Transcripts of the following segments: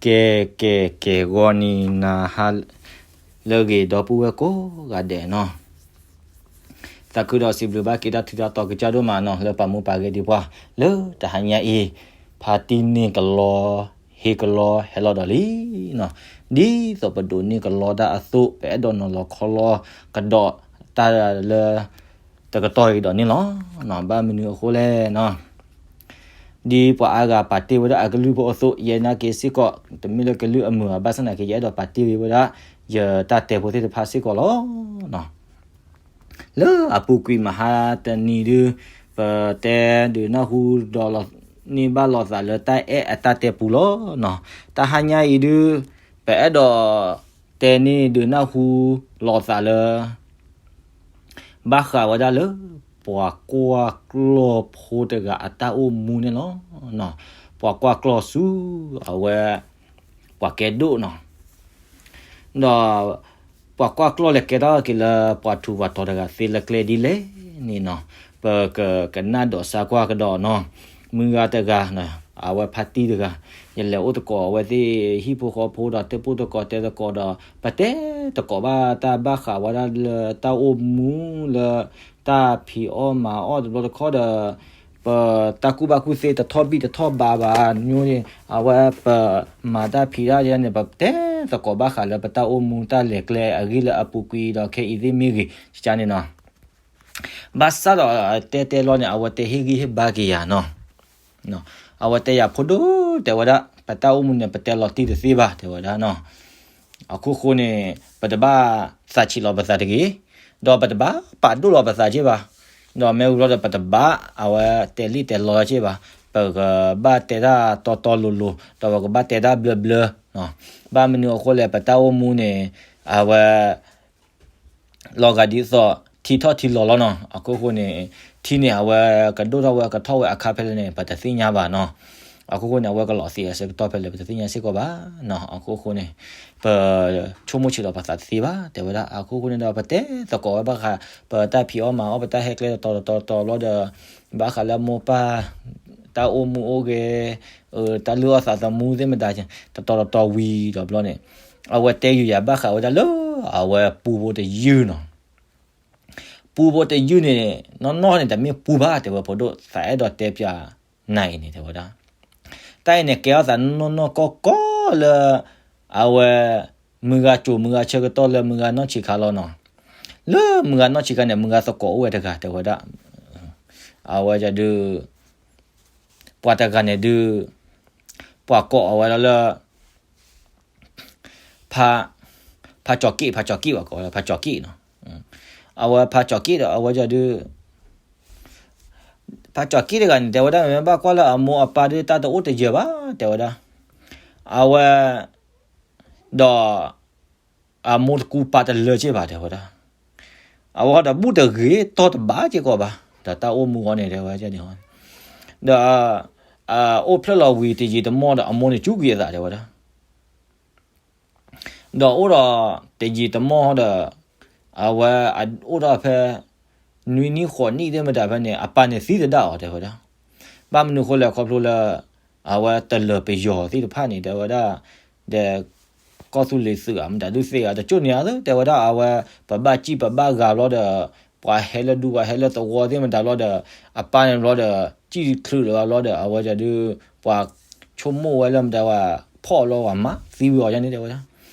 ကဲ ကဲ ကဲ ဂီၤနံၤနၤဟါလၢအဂ့ၤ ဒီပုၢ်ဝဲၢ်ကိးဂၤဒဲးနီၤ. သးခုဒီးစံးဘျုးဘၣ်က့ၤတၢ်ထူးတၢ်တီၤကစၢ်ဒိၣ်မးနီၤ လၢပာ်မူပာ်ဂဲၤဒံးပှၤ လၢတဟါညါအံၤ ဖါတံၢ်န့ၢ်ကလီ ဟ့ၣ်ကလီဟဲလီၤဒီးလံနီၤ. ဒ်သိးပဒိးန့ၢ်ကလီတၢ်အသိး ပအဲၣ်ဒိးနီၤလီၤခီလီကဒီးတၢ်လၢ တကတီၢ်အံၤဒီးန့ၣ်လီၤ. ဘၣ်မနုၤအဃိလဲၣ်နီၤ. ဒ်ပှၤအါဂၤပာ်တ့ၢ်ဝဲဒၣ်အကလုၢ်ဖိအသိး ယဲနာ်က့စ့ၢ်ကီး တမ့ၢ်လၢကလုၢ်အမုာ်ဘၣ် ဘၣ်ဆၣ်သနာ်က့ ယအဲၣ်ဒိးပာ်တ့ၢ်ဝဲဒၣ် ယတၢ်တဲဖိသ့ၣ်တဖၣ်စ့ၢ်ကီးလီၤ. လၢအပူၤကွံာ်မဟါတနံၤဒု ပတဲဒုးနၢ်ဟူဒီးလီၤန့ၢ်ဘၣ်လိာ်သးလၢတၢ်အဲၣ်အတၢ်တဲပူၤလီၤနီၤ. တဟါညါအံၤဒု ပအဲၣ်ဒိးတဲန့ၢ်ဒုးနၢ်ဟူလိာ်သးလၢ ဘၣ်ဃးဝဲဒၣ်လၢ ပှၤကွၢ်ကျီၢ်ဖိတဂၤအတၢ်အိၣ်မူန့ၣ်လီၤ. ပှၤကွၢ်ကျီၢ်ဆူ အဝဲ ပှၤကဲဒိၣ်နီၤ. ဒီး ပှၤကွၢ်ကျီၢ်လဲၤကဲထီၣ်က့ၤလၢပှၤထူးပှၤတီၤတဂၤသ့လၢကျဲဒ်လဲၣ်န့ၣ်နီၤ. ပကကနၣ်ဒိးစါကွၢ်ကဒီးနီၤ. မုၢ်ဂၤတဂၤ အဝဲဖါတံၢ်တဂၤ ယလဲၤအိၣ်သကိးအဝဲသ့ၣ်ဟံၣ်ဖိဃီဖိဒီး တဲပိၢ်သကိးတဲသကိးဒီး ပတဲသကိးဘၣ်တၢ်ဘၣ်ဃးဝဲဒၣ်လၢတၢ်အိၣ်မူလၢ တၢ်ဖံးအီၣ်မၤအီၣ်တဘျီတခီၣ်ဒီး ပတၢ်ကူၣ်ဘၣ်ကူၣ်သ့တထီၣ်ဘံၣ်တထီၣ်ဘါဘၣ် ညိန့ၣ် အဝဲပမၤတၢ်ဖံးတၢ်ယဲန့ၣ် ပတဲသကိးဘၣ်ဃးလၢပတၢ်အိၣ်မူတၢ်လဲၤကျဲအဂ့ၢ်လၢအပူၤကွံာ်ဒီးခဲအံၤသ့ၣ်မ့ၢ်ဂ့ၤ ကန့ၣ်နီၤ. ဘၣ်ဆၣ်ဒီးတဲတဲလီၤန့ၣ် အဝဲတဲဟ့ၣ်ဂံၢ်ဟ့ၣ်ဘါက့ၤယၤနီၤ. အဝဲတဲယၤဖိဒိၣ် တဲဝဲဒၣ် ပတၢ်အိၣ်မူန့ၣ် ပတဲလီၤတံၢ်တသ့ဘၣ် တဲဝဲဒၣ်နီၤ. အခိၣ်ဃိန့ၣ် ပတဘၣ်သးဆံးလီၤပသးတဂ့ၤ, ဒီးပတဘၣ်ပာ်ဒိၣ်လီၤပသးက့ၢ်ဘၣ်, ဒီးမ့ၢ်ဝံၤလီၤဒီး ပတဘၣ်အဝဲတဲလံၣ်တဲလီက့ၢ်ဘၣ်, ပကဘၣ်တဲတၢ်တီတီလိၤလိၤ ဒီးပကဘၣ်တဲတၢ်ဘျၢဘျၢ, ဘၣ်မနုၤအဃိလဲၣ် ပတၢ်အိၣ်မူန့ၣ် အဝဲ လီၤဂာ်ဒ်သိး ထံထီၣ်ထံလီၤလီၤနီၤ. အခိၣ်ဃိန့ၣ် ထံန့ၣ်အဝဲကဒိၣ်ထီၣ်ဝဲကထီၣ်ဝဲအခါဖဲလဲၣ်န့ၣ် ပတသ့ၣ်ညါဘၣ်နီၤ. အခိၣ်ဃိန့ၣ် အဝဲကလီၤသံးအဆၢကတီၢ်ဖဲလဲၣ် ပတသ့ၣ်ညါစ့ၢ်ကီးဘၣ်နီၤ. အခိၣ်ဃိန့ၣ် ပဆိကမိၣ်ဆံးလီၤပသးတသ့ဘၣ် တဲဝဲဒၣ်. အခိၣ်ဃိန့ၣ်ဒီး ပတဲသကိးဝဲဘၣ်ဃး ပတၢ်ဖံးအီၣ်မၤအီၣ် ပတၢ်ဟဲကျဲတတီၤတတီၤတတီၤဘျီဒီး ဘၣ်ဃးလၢမိၢ်ပၢ် တၢ်အိၣ်မူအိၣ်ဂဲၤ တၢ်လုၢ်အီၣ်သးသမူသ့ၣ်မတၤ တတီၤတတီၤဝံၤဒီးဘျီန့ၣ် အဝဲတဲယုာ်ယၤဘၣ်ဃးဝဲဒၣ်လၢ အဝဲပူဖိတယုၢ်နီၤ. ပူဖိတယုၢ်န့ၣ် နီၢ်နီၢ်န့ၣ် တမ့ၢ်ပူဘၣ် တဲဝဲဖိဒိၣ် သးအဲၣ်ဒိးတဲပၠးနၤအံၤန့ၣ် တဲဝဲဒၣ်. တၢ်အံၤန့ၣ် ကဲထီၣ်သးနီၢ်နီၢ်ကီၢ်ကီၢ်လၢ အဝဲ မုၢ်ဂၤစိၤ မုၢ်ဂၤဆၢကတီၢ်လၢမုၢ်ဂၤနီၢ်ဆံးခါလီၤနီၤ. လၢမုၢ်ဂၤနီၢ်ဆံးခါန့ၣ် မုၢ်ဂၤသကိးအိၣ်ဝဲတဂၤ တဲဝဲဒၣ်. အဝဲဒုး ပှၤတဂၤန့ၣ်ဒုး ပှၤကိးအဝဲဒၣ်လၢ ဖါ ဖါကၠီၤက့ၣ် ဖါကၠီၤက့ၣ် ပှၤကိးဝဲဒၣ် ဖါကၠီၤက့ၣ်နီၤ. အဝဲဖါကၠီၤက့ၣ်ဒီး အဝဲဒုး ဖါကၠီၤက့ၣ်တဂၤန့ၣ် တဲဝဲဒၣ် မ့ၢ်ဘၣ်ကွၢ်လၢအမိၢ်အပၢ်ဒုး တၢ်တအိၣ်တယၢၤဘၣ် တဲဝဲဒၣ်. အဝဲ ဒီး အမိၢ်တကူပၢ်တလၢက့ၢ်ဘၣ် တဲဝဲဒၣ်. အဝဲဒီးဘူၣ်တဂ့ၤ တီၢ်တဘၣ်က့ၢ်ကီးဘၣ် ဒီးတၢ်အိၣ်မူဃီန့ၣ် တဲဝဲဒၣ်န့ၣ်. ဒီး အိၣ်ဖျဲၣ်လီၤဝံၤတယံာ်တမီၢ်ဒီး အမိၢ်န့ၣ် ကၠူကွံာ်အသး တဲဝဲဒၣ်. ဒီးအိၣ်ဒီးတယံာ်တမီၢ်ဒီး အဝဲအိၣ်ဒီးဖဲ နွံနံၣ်ဃိးနံၣ်သ့ၣ်မတၤဖဲန့ၣ် အပၢ်န့ၣ်သံသဒၣ်အီၤ တဲဝဲဒၣ်. ဘၣ်မနုၤဃိလဲၣ် ခီဖျိလၢ အဝဲတလၢၤပယီၤသ့ၣ်တဖၣ်န့ၣ် တဲဝဲဒၣ်, ဒီး ကီၢ်သူလ့ၤသုးဧါ မတၤဒုးသ့ဧါ တကၠိၣ်န့ၣ်ဧါ တဲဝဲဒၣ် အဝဲ ပဘၣ်စံၣ်ပဘၣ်ဂၤဘျီဒီး ပှၤဟဲလၢဒူပှၤဟဲလၢသဝီသ့ၣ်မတၤဘျီဒီး အပၢ်န့ၣ်ဘျီဒီး စံၣ်ချုးလၢၤဘၣ်ဘျီဒီး အဝဲဒုး ပှၤဆိကမိၣ်ဝဲလၢမတၤဝဲ ဖီၣ်လီၤဝဲမး သံဝံၤအီၤယါန့ၣ် တဲဝဲဒၣ်.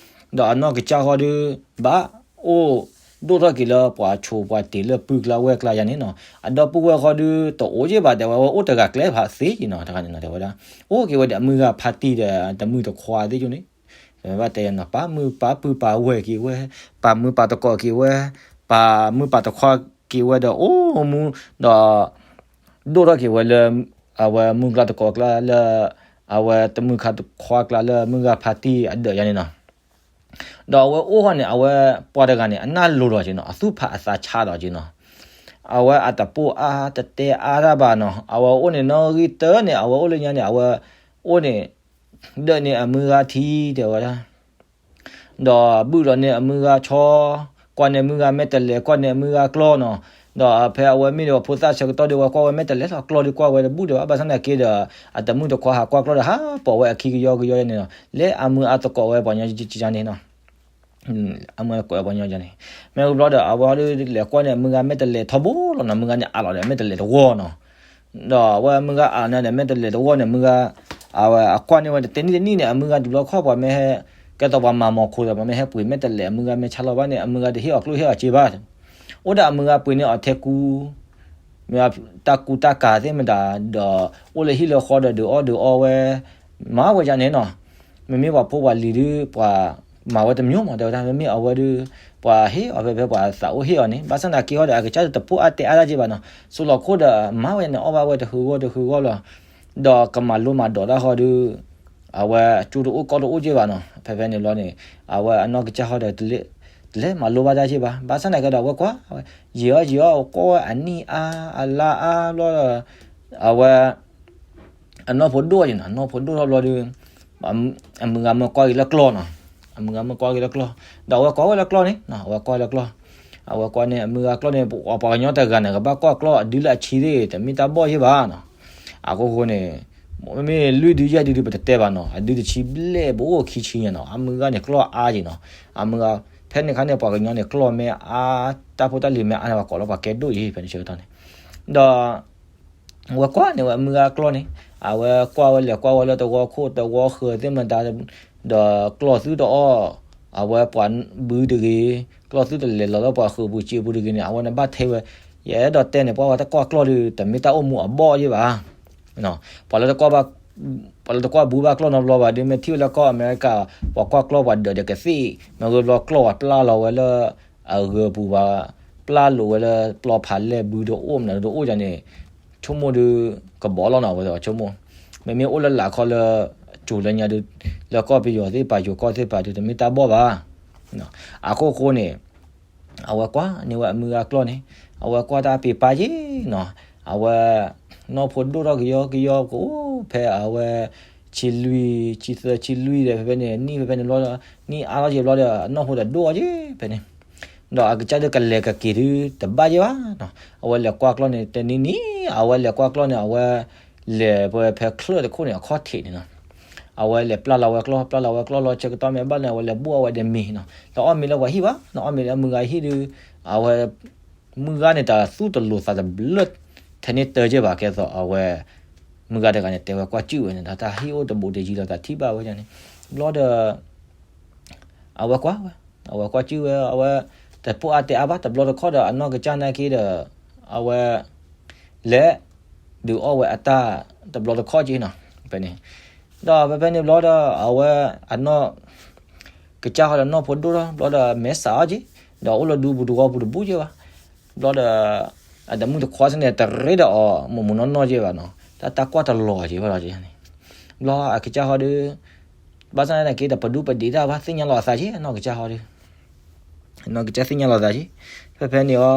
ဒီးအနီၢ်ကစၢ်ဃီဒုး ဘၣ်အိၣ်ဒိၣ်ထီၣ်က့ၤလၢပှၤဆိးပှၤတ့ၤလၢပုၢ်ကျါဝဲၢ်ကျါယါန့ၣ်နီၤ. အဒီပုၢ်ဝဲၢ်ဃီဒုး တအိၣ်က့ၢ်ဘၣ် တဲဝဲ ဝဲအိၣ်တဂၤကျဲဖးသ့က့ၤနီၤ တဂၤန့ၣ်နီၤ တဲဝဲဒၣ်. အိၣ်က့ၤဝဲဒီးအမုၢ်ဂၤဖါတံၢ်ဒီး တမုၢ်တခွါသ့ၣ်ကၠိန့ၣ် ဘၣ်တဲနီၤ ပာ်မုၢ်ပာ်ပုၢ်ပာ်ဝဲၢ်က့ၤဝဲ, ပာ်မုၢ်ပာ်တကိးက့ၤဝဲ, ပာ်မုၢ်ပာ်တခွါက့ၤဝဲဒီး အိၣ်မူဒီး ဒိၣ်ထီၣ်က့ၤဝဲလၢ အဝဲမုၢ်ကျါတကိးကျါလၢ အဝဲတမုၢ်ခါတခွါကျါလၢမုၢ်ဂၤဖါတံၢ်အဒၢးယါန့ၣ်နီၤ. ဒီးအဝဲအိၣ်ဃီန့ၣ် အဝဲပှၤတဂၤန့ၣ် အနၢ်လိၤလီၤက့ၤနီၤ အသူၣ်ဖးအသးဆါလီၤက့ၤနီၤ. အဝဲအတပိၢ်အါတတဲအါတၢ်ဘၣ်နီၤ အဝဲအိၣ်န့ၣ်နီၣ်ဂံၢ်တၢန့ၣ် အဝဲအိၣ်လၢညါန့ၣ် အဝဲအိၣ်န့ၣ် ဒၢးန့ၢ်အမုၢ်ဂၤထံ တဲဝဲဒၣ် ဒီးဘုၣ်ဒီးန့ၢ်အမုၢ်ဂၤဆီ, ကွၢ်န့ၢ်မုၢ်ဂၤမဲာ်တဲးလဲး ကွၢ်န့ၢ်အမုၢ်ဂၤကျီနီၤ. ဒီးဖဲအဝဲမ့ၢ်ဒီးပှၤဖိသၣ်ဆၢကတီၢ်ဒီး အဝဲကွၢ်ဝဲမဲာ်တဲးလဲးလီၤ, ကျီၢ်ဒီးကွၢ်ဝဲတဘူၣ်ဒီးဘၣ်, ဘၣ်ဆၣ်သနာ်က့ဒီး အတမုၣ်တခွါဟးကွၢ်ကျီၢ်ဒီး ဟးပိာ်ဝဲအခံကယီကယီန့ၣ်လီၤ. လၢအမုၢ်အါသကိးဝဲပှၤညီကန့ၣ်နီၤ, အမုၢ်အါသကိးဝဲပှၤညီကန့ၣ်, မ့ၢ်ဝံၤဘျီဒီး အဝဲဟီဒီးလဲၤကွၢ်န့ၣ် အမုၢ်ဂၤမဲာ်တဲးလဲးထီဘိလီၤနီၤ, အမုၢ်ဂၤန့ၣ်အးလီၤဒီး မဲာ်တဲးလဲးတဝီနီၤ. ဒီးအဝဲမုၢ်ဂၤအးန့ၣ်ဒီး မဲာ်တဲးလဲးတဝီန့ၣ် မုၢ်ဂၤ အဝဲအကွၢ်န့ၢ်ဝဲတနံၣ်တနံၣ်န့ၣ် အမုၢ်ဂၤတဘျီခီၣ်ပှၤမ့ၢ်ဟဲ ကဲသိးပှၤမၤမီၤခိဒီး ပှၤမ့ၢ်ဟဲပှ့ၤမဲာ်တဲးလဲး အမုၢ်ဂၤမ့ၢ်ဆါလီၤဘၣ်န့ၣ် အမုၢ်ဂၤတဟ့ၣ်အီၤကျိၣ်ဟ့ၣ်အီၤစ့ဘၣ်. အိၣ်ဒၣ်အမုၢ်ဂၤပှ့ၤန့ၢ်အီၤထဲကူ မ့ၢ်တၢ်ကူတၢ်ကၤသ့ၣ်မတၤဒီး အိၣ်လၢဟံၣ်လၢဃီဒီးဒုးအီၣ်ဒုးအီဝဲ မၤဝဲဒ်န့ၣ်နီၤ. မ့မ့ၢ်ပှၤဖိပှၤလံၤဒုး ပှၤမၤဝဲတမျိုးမး တဲဝဲဒၣ်, မ့မ့ၢ်အဝဲဒုး ပှၤဟ့ၣ်အီၤဖဲဖဲပှၤသးအိၣ်ဟ့ၣ်အီၤန့ၣ်, ဘၣ်ဆၣ်သနာ်က့ဟီဒီး အကစၢ်ဒုးတပိာ်အါတဲအါတၢ်က့ဘၣ်နီၤ. စိၤလီၤခိၣ်ဒီးမၤဝဲန့ၣ် အီၣ်ဘၣ်ဝဲတဃုဂီၢ်တဃုဂီၢ်လီၤ. ဒီးကမၤလိမၤဒိးတၢ်ဃီဒုး အဝဲကၠိတအိၣ်ကီၢ်တအိၣ်က့ဘၣ်နီၤ. ဖဲဖဲန့ၣ်ဘျီန့ၣ် အဝဲအနီၢ်ကစၢ်ဃီဒီး တလဲၤမၤလိဘၣ်တၢ်က့ဘၣ်. ဘၣ်ဆၣ်သနာ်က့ဒီး အဝဲကွၢ်ဝဲ ယံာ်အီၤယံာ်အီၤ ကွၢ်ဝဲအနံၣ်အါအလါအါဘျီဒီး အဝဲ အနီၢ်ဖိဒိၣ်အီၤနီၤ, အနီၢ်ဖိဒိၣ်ထီၣ်ဘျီဒီး အမုၢ်ဂၤမၢကွၢ်က့ၤလၢကျီၢ်နီၤ. အမုၢ်ဂၤမၢကွၢ်က့ၤလၢကျီၢ်, ဒီးအဝဲကွၢ်ဝဲလၢကျီၢ်န့ၣ်, အဝဲကွၢ်လၢကျီၢ်, အဝဲကွၢ်န့ၣ် အမုၢ်ဂၤကျီၢ်န့ၣ် ပှၤကညီတဂၤန့ၣ် ကဘၣ်ကွၢ်ကျီၢ်အဒုလၢအဆံသ့ၣ် တမ့ၢ်တၢ်ဘီၣ်ယ့ၢ်ဘၣ်နီၤ. အခိၣ်ဃိန့ၣ် မ့မ့ၢ်လွံၢ်ဒုယဲၢ်ဒုဒုး ပတတဲဘၣ်နီၤ, အဒုတဆံဘျဲၣ် ပအိၣ်ခံဆံညါနီၤ, အမုၢ်ဂၤန့ၣ်ကျီၢ်အါက့နီၤ. အမုၢ်ဂၤ ဖဲန့ၣ်ခါန့ၣ် ပှၤကညီန့ၣ် ကျီၢ်မ့ၢ်အါ တၢ်ဖိတၢ်လံၤမ့ၢ်အါန့ၣ် ပှၤကိးလီၤပှၤကဲဒိၣ်ယ့ၢ် ဖဲန့ၣ်ဆၢကတီၢ်န့ၣ်, ဒီး ဝဲကွၢ်န့ၢ်ဝဲအမုၢ်ဂၤကျီၢ်န့ၣ်, အဝဲကွၢ်ဝဲလဲၤကွၢ်ဝဲလၢတဝီခိၣ်တဝီဃၢၤသ့ၣ်မတၤ, ဒီးကျီၢ်သုတအီၣ်, အဝဲပှၤဘုတဂ့ၤ, ကျီၢ်သုတလဲၤလီၤလၢပှၤဃၢၤပူၤစ့ပူၤတဂ့ၤန့ၣ် အဝဲန့ၣ်ဘၣ်ထဲဝဲ, ယအဲၣ်ဒိးတဲန့ၣ် ပှၤဝဲတကွၢ်ကျီၢ်ဒီး တမ့ၢ်တၢ်အိၣ်မူအဘီၣ်ယ့ၢ်ဘၣ်. ပှၤလၢတကွၢ်ဘၣ် ပှၤလၢတကွၢ်ဘုဘၣ်ကျီၢ်နီတဘျီဘၣ်ဒီး မ့ၢ်ထံၣ်ဝဲလၢကီၢ်အမဲရကၤ ပှၤကွၢ်ကျီၢ်ပှၤဒၢးဒီးကသ့ၣ်, မ့ၢ်ဂ့ၤဘျီကျီၢ်ပှၤပျၢ်လီၤဝဲလၢ အဂၢၤပူၤဘၣ်, ပျၢ်လိာ်ဝဲလၢပျီဖးလဲၢ်ဘုတအိၣ်မနုၤတအိၣ်ဒ်န့ၣ်, ဆိကမိၣ်ဒုး ကဘီလီၤနီၤ ဝဲဆိကမိၣ်, မ့မ့ၢ်အိၣ်လၢလာ်ခီလၢ ကၠိၤလၢညါဒုး လၢကီၢ်ပယီၤသ့ၣ်တဖၣ် ယိၤကီၢ်သ့ၣ်တဖၣ်ဒုး တမ့ၢ်တၢ်ဘီၣ်ဘၣ်. အခိၣ်ဃိန့ၣ် အဝဲကွၢ်န့ၢ်ဝဲအမုၢ်ဂၤကျီၢ်န့ၣ်, အဝဲကွၢ်တၢ်ပ့ၤပာ်က့နီၤ, အဝဲ နီၢ်ဖိဒိၣ်ထီၣ်ကယီကယီ ကအိၣ်ဖဲအဝဲ ဆံလွံၢ် ဆံသၢ ဆံလွံၢ်ဒီး ဖဲဖဲန့ၣ် နံၣ်ဖဲဖဲန့ၣ်ဘျီဒီး နံၣ်အါထီၣ်က့ၤဘျီဒီး အနီၢ်ဖိဒီးဒိၣ်အီၤက့ဖဲန့ၣ်, ဒီးအကစၢ်ဒုးကလဲၤကက့ၤဒုး တဘၣ်ယ့ၢ်ဘၣ်နီၤ, အဝဲလဲၤကွၢ်ကျီၢ်န့ၣ် တနံၤနံၤ အဝဲလဲၤကွၢ်ကျီၢ်န့ၣ် အဝဲ လဲၤဝဲဖဲချၢၣ်တခိၣ်န့ၣ် အခီၣ်ထံးန့ၣ်နီၤ, အဝဲလဲၤပျၢ်လီၤဝဲကျီၢ် ပျၢ်လီၤဝဲကျီၢ်လီၤ ဆၢကတီၢ်မ့ၢ်ဘၣ်န့ၣ် အဝဲလဲၤဘိၣ်အီၣ်ဝဲဒီးမ့ၤနီၤ, လဲၤအီၣ်မ့ၤလၢပှၤဟံၣ်ဘၣ်နီၤ, အီၣ်မ့ၤလၢအမုၢ်ဂၤဟံၣ်ဒုး အဝဲ မုၢ်ဂၤန့ၣ် တၢ်သူၣ်တလိၤသးတဘျၢ ထဲန့ၣ်တၢ်က့ဘၣ် ကဲသိးအဝဲ မုၢ်ဂၤတဂၤန့ၣ် တဲဝဲကွၢ်စုၣ်ဝဲန့ၣ်ဒီး တၢ်ဟံၣ်အိၣ်တဘူးတယံၤလီၤ တၢ်ထံၣ်ဘၣ်ဝဲန့ၣ်, ဘျီဒီး အဝဲကွၢ်ဝဲ, အဝဲကွၢ်စုၣ်ဝဲ အဝဲ တပိာ်အါတဲအါဘၣ် တဘျီတခီၣ်ဒီး အနီၢ်ကစၢ်နာ်က့ဒီး အဝဲ လဲၤ ဒုးအီၣ်ဝဲအတၢ် တဘျီတခီၣ်က့နီၤ, ဖဲန့ၣ်, ဒီးဖဲဖဲန့ၣ်ဘျီဒီး အဝဲ အနီၢ် ကစၢ်ဃီဒီးနီၢ်ဖိဒိၣ်ထီၣ် ဘျီဒီးမဲာ်ဆှးအီၣ်က့, ဒီးအိၣ်လၢဒူပူၤတဝီပူၤတဘူးက့ဘၣ်, ဘျီဒီး အတမုၣ်တခွါန့ၣ် တရ့ဒီးအီၤ မိၢ်မိၢ်နီၢ်နီၢ်က့ဘၣ်နီၤ, တၢ်တၢ်ကွၢ်တလီၤက့ဘၣ်လီၤန့ၣ်, ဘျီအကစၢ်ဃီဒီး ဘၣ်ဆၣ်သနာ်က့ဒီး ပဒူပဒ့တၢ်ဘၣ် သ့ၣ်ညါလီၤအသးက့ အနီၢ်ကစၢ်ဃီဒီး နီၢ်ကစၢ်သ့ၣ်ညါလီၤသးက့, ဖဲဖဲန့ၣ်အီၤ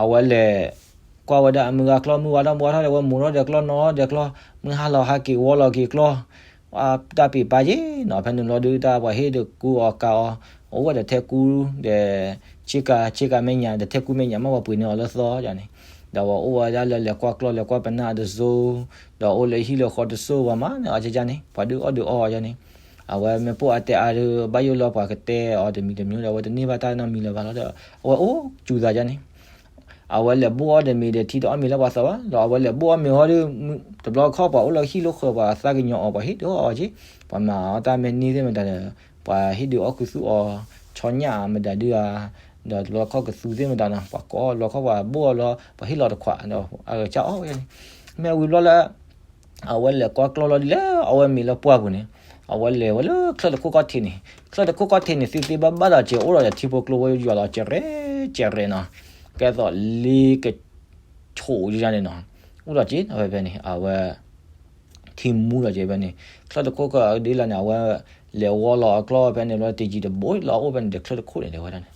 အဝဲလဲၤ ကွၢ်ဝဲဒၣ်အမုၢ်ဂၤကျီၢ် မုၢ်ဝါထီၣ်မုၢ်ဝါထီၣ်ဒီး ဝဲမိၢ်ထီၣ်ဒီးကျီၢ်နီၢ်ဒီးကျီၢ် မုၢ်ဟါလီၤဟဲက့ၤဝီလီၤက့ၤကျီၢ်, တၢ်ပ့ၤပာ်က့နီၤ, ဖဲန့ၣ်ဘျီဒုး တၢ်ပှၤဟ့ၣ်ဒီးကူအီၤကၤအီၤ, အိၣ်ဝဲဒီးထဲကူဒီး ဆ့ကၤ ဆ့ကၤမဲာ်ညါ ဒီးထဲကူမဲာ်ညါမး ပှၤပှ့ၤန့ၢ်အီၤလၢသီန့ၣ်, ဒီးဝဲအိၣ်ဝဲဒၣ်လၢလဲၤကွၢ်ကျီၢ် လဲၤကွၢ်ပနၢ်တစိၤ, ဒီးအိၣ်လၢဟံၣ်လၢဃီတစိၤ ပှၤမၤန့ၢ်အီၤကန့ၣ်, ပှၤဒုးအီၣ်ဒုးအီအီၤကန့ၣ်, အဝဲမ့ၢ်ပိာ်အါတဲအါဒီး ဘၣ်ယိၣ်လၢပှၤကတဲအီၤတမံၤတမံၤဒီး အဝဲတန့ၢ်ဘၣ်တၢ်နီတမံၤလၢၤဘၣ်လီၤဒီး အဝဲအိၣ်စူၤသးကန့ၣ်, အဝဲလဲၤဘိၣ်အီၣ်ဒီးမ့ၤဒီး ထံတအီၣ်မ့ၤလၢပှၤသးဘၣ်, ဒီးအဝဲလဲၤဘိၣ်အီၣ်မ့ၤဟီဒီး တဘျီခီၣ်ပှၤအိၣ်လၢဟံၣ်လၢဃီ ပှၤသးကညီၤအီၤ ပှၤဟ့ၣ်ဒုးအီၣ်အီၤက့, ပှၤမၤအီၣ်တၢ်မဲာ်န့ၢ်သ့ၣ်မတၤဒီး ပှၤဟ့ၣ်ဒုးအီၣ်ကသူအီၤ ဆီညၣ်မတၤဒုဧါ, ဒီးတဘျီခီၣ်ကသူသ့ၣ်မတၤနီၤ ပှၤကိးအီၣ်တဘျီခီၣ် ပှၤဘိၣ်အီၣ်လီၤ ပှၤဟ့ၣ်လီၤတခွးဒီး အကစၢ်အီၣ်ဝဲန့ၣ်, မ့ၢ်ဝံၤဘျီလၢ အဝဲလဲၤကွၢ်ကျီၢ်လီၤဒ်လဲၣ် အဝဲမ့ၤလၢပှၢ်ပူၤန့ၣ်, အဝဲလဲၤဝဲလၢချၢၣ်တခိၣ်ခီၣ်ထံးန့ၣ်, ချၢၣ်တခိၣ်ခီၣ်ထံးန့ၣ် သ့သ့ဘၣ်ဘၣ်ဒီး ကဲအိၣ်ဒီးထံဖိကျိဖိယွၤလီၤ ကဲရဲၣ်ကဲရဲၣ်နီၤ, ကဲသိးလ့က ဆိးယၤန့ၣ်နီၤ, အိၣ်ဒီးက့နီၤ ဖဲဖဲန့ၣ် အဝဲ ထံမူလီၤက့ဖဲန့ၣ်, ချၢၣ်တခိၣ်ခီၣ်ဒ်လဲၣ်န့ၣ် အဝဲလဲၤဝီလီၤအကျီၢ်ဖဲန့ၣ်ဘျီ တယံာ်တဘူးလီၤအိၣ်ဖဲန့ၣ်ဒီး ချၢၣ်တခိၣ်န့ၣ်တဲဝဲဒၣ်န့ၣ်,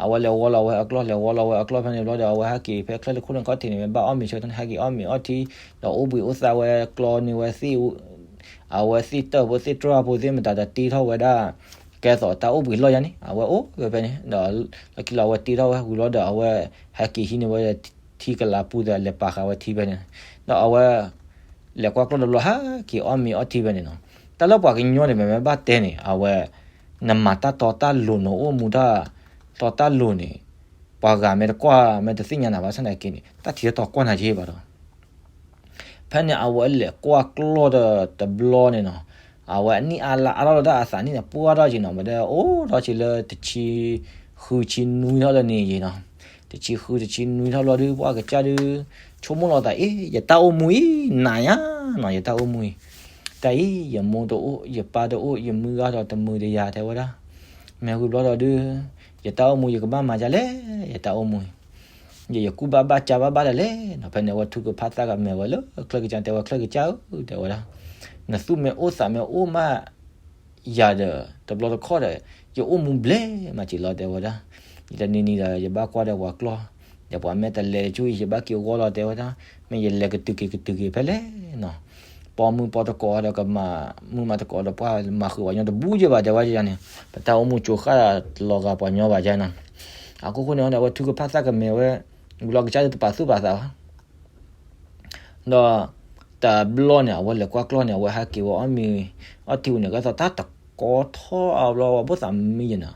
အဝဲလဲၤဝီလီၤဝဲအကျီၢ် လဲၤဝီလီၤဝဲအကျီၢ်ဖဲန့ၣ်ဘျီဒီး အဝဲဟဲက့ၤဖဲချၢၣ်တခိၣ်န့ၣ်ခီၣ်ထံးန့ၣ် မ့ၢ်ဘၣ်အီၣ်မ့ၤဆၢကတီၢ်န့ၣ် ဟဲက့ၤအီၣ်မ့ၤအီထံ, ဒီးအိၣ်ဘှံးအိၣ်သါဝဲကျီန့ၢ်ဝဲသ့ၣ် အဝဲသ့ၣ်တၢၢ်ဖိသ့ၣ်တြၢ်ဖိသ့ၣ်မတၤဒီးတ့ထီၣ်ဝဲဒၣ် ကဲသိးတၢ်အိၣ်ဘှံးလီၢ်ယါန့ၣ် အဝဲအိၣ်ဖဲဖဲန့ၣ် ဒီးလီၢ်ခံလီၤအဝဲတ့ထီၣ်ဝဲဝံၤလီၤဒီး အဝဲဟဲက့ၤဟံးန့ၢ်ဝဲထံကလးပူၤဒီး လဲၤပာ်ဃာ်ဝဲထံဖဲန့ၣ် ဒီးအဝဲ လဲၤကွၢ်ကျီၢ်တဘျီ ဟဲက့ၤအီၣ်မ့ၤအီထံဖဲန့ၣ်နီၤ. တၢ်လၢပှၤကညီန့ၣ် မ့မ့ၢ်ဘၣ်တဲန့ၣ် အဝဲ နမၤတၢ်တီတၢ်လိၤ နအိၣ်မူတၢ်တီတၢ်လိၤန့ၣ် ပှၤဂၤမ့ၢ်တကွၢ် မ့ၢ်တသ့ၣ်ညါနၤဘၣ်ဆၣ်သနာ်က့န့ၣ် တၢ်ထံၣ်တၢ်တီကွၢ်နၤက့ဘၣ်ဒီး ဖဲန့ၣ် အဝဲလဲၤကွၢ်ကျီၢ်တဘျီန့ၣ်နီၤ, အဝဲအနံၣ်အါလါအါထီၣ်လၢတၢ်အသးနံၣ်န့ၣ် ပှၢ်ထီၣ်က့နီၤ, ဝဲဒၣ်အိၣ်ဒီးက့လၢတဆံဃုဆံနွံထီၣ်လၢန့ၣ်ယ့နီၤ, တဆံဃုတဆံနွံထီၣ်ဘျီဒီး ပှၢ်ကစၢ်ဒီး ဆိကမိၣ်လီၤသး အ့ ယတၢ်အိၣ်မူအံၤ နၤယါနီၤ, ယတၢ်အိၣ်မူအံၤ, တၢ်အံၤ ယမိၢ်တအိၣ် ယပၢ်တအိၣ် ယမုၢ်ဂၤဒီးတမုာ်တယၤ တဲဝဲဒၣ်, မ့ၢ်ဝံၤဘျီဒီးဒုး ယတၢ်အိၣ်မူယကဘၣ်မၤဒ်လဲၣ်, ယတၢ်အိၣ်မူအံၤ ယ ယကူၣ်ဘၣ်ဘၣ်ကၢ်ဘၣ်ဘၣ်ဒ်လဲၣ်နီၤ. ဖဲန့ၣ် အဝဲထုကဖၣ်သးကမဲာ်ဝဲလၢချၢၣ်ကစၢ် တဲဝဲ ချၢၣ်ကစၢ်ဧၢ တဲဝဲဒၣ်, နသူၣ်မ့ၢ်အိၣ်သးမ့ၢ်အိၣ်မးယၤဒီး တဘျီတခီၣ်ဒီး ယအိၣ်မူဘျဲၣ်မးက့ၤလီၤ တဲဝဲဒၣ်, ယတနံၤနံၤဒီး ယဘၣ်ကွၢ်ဒီးပှၤကျီၢ်, ဒီးပှၤမ့ၢ်တလဲၤတကၠူၣ်အံၤ ယဘၣ်က့ၤဂီၢ်လီၤ တဲဝဲဒၣ်, မ့ၢ်ယလဲၤကတုၤက့ၤကတုၤက့ၤဖဲလဲၣ်နီၤ, ပိာ်မုၣ်ပိာ်တကိးဒီးကမၤမုၢ်မၤတကိးဒီး ပှၤမၤဃုာ်ပှၤညီတဘူၣ်ယဲဘၣ် တဲဝဲဒၣ်န့ၣ်, ပတၢ်အိၣ်မူကၠိဃၣ်လီၤဂာ်ပှၤညီဘၣ်ဒ်န့ၣ်, အခိၣ်ဃိန့ၣ် အဝဲထုကဖၣ်သးကမဲာ်ဝဲ ဝံၤလီၤ ကစၢ်ဒီးတပာ်သူၣ်ပာ်သးဘၣ် ဒီးတဘျီန့ၣ် အဝဲလဲၤကွၢ်ကျီၢ်န့ၣ် အဝဲဟဲက့ၤဝဲအီၣ်မ့ၤအီထံဝံၤန့ၣ် ကဲသိးတၢ်တကီထီၣ်အဘျီ အဝဲဘၣ်သးမံယဲနီၤ,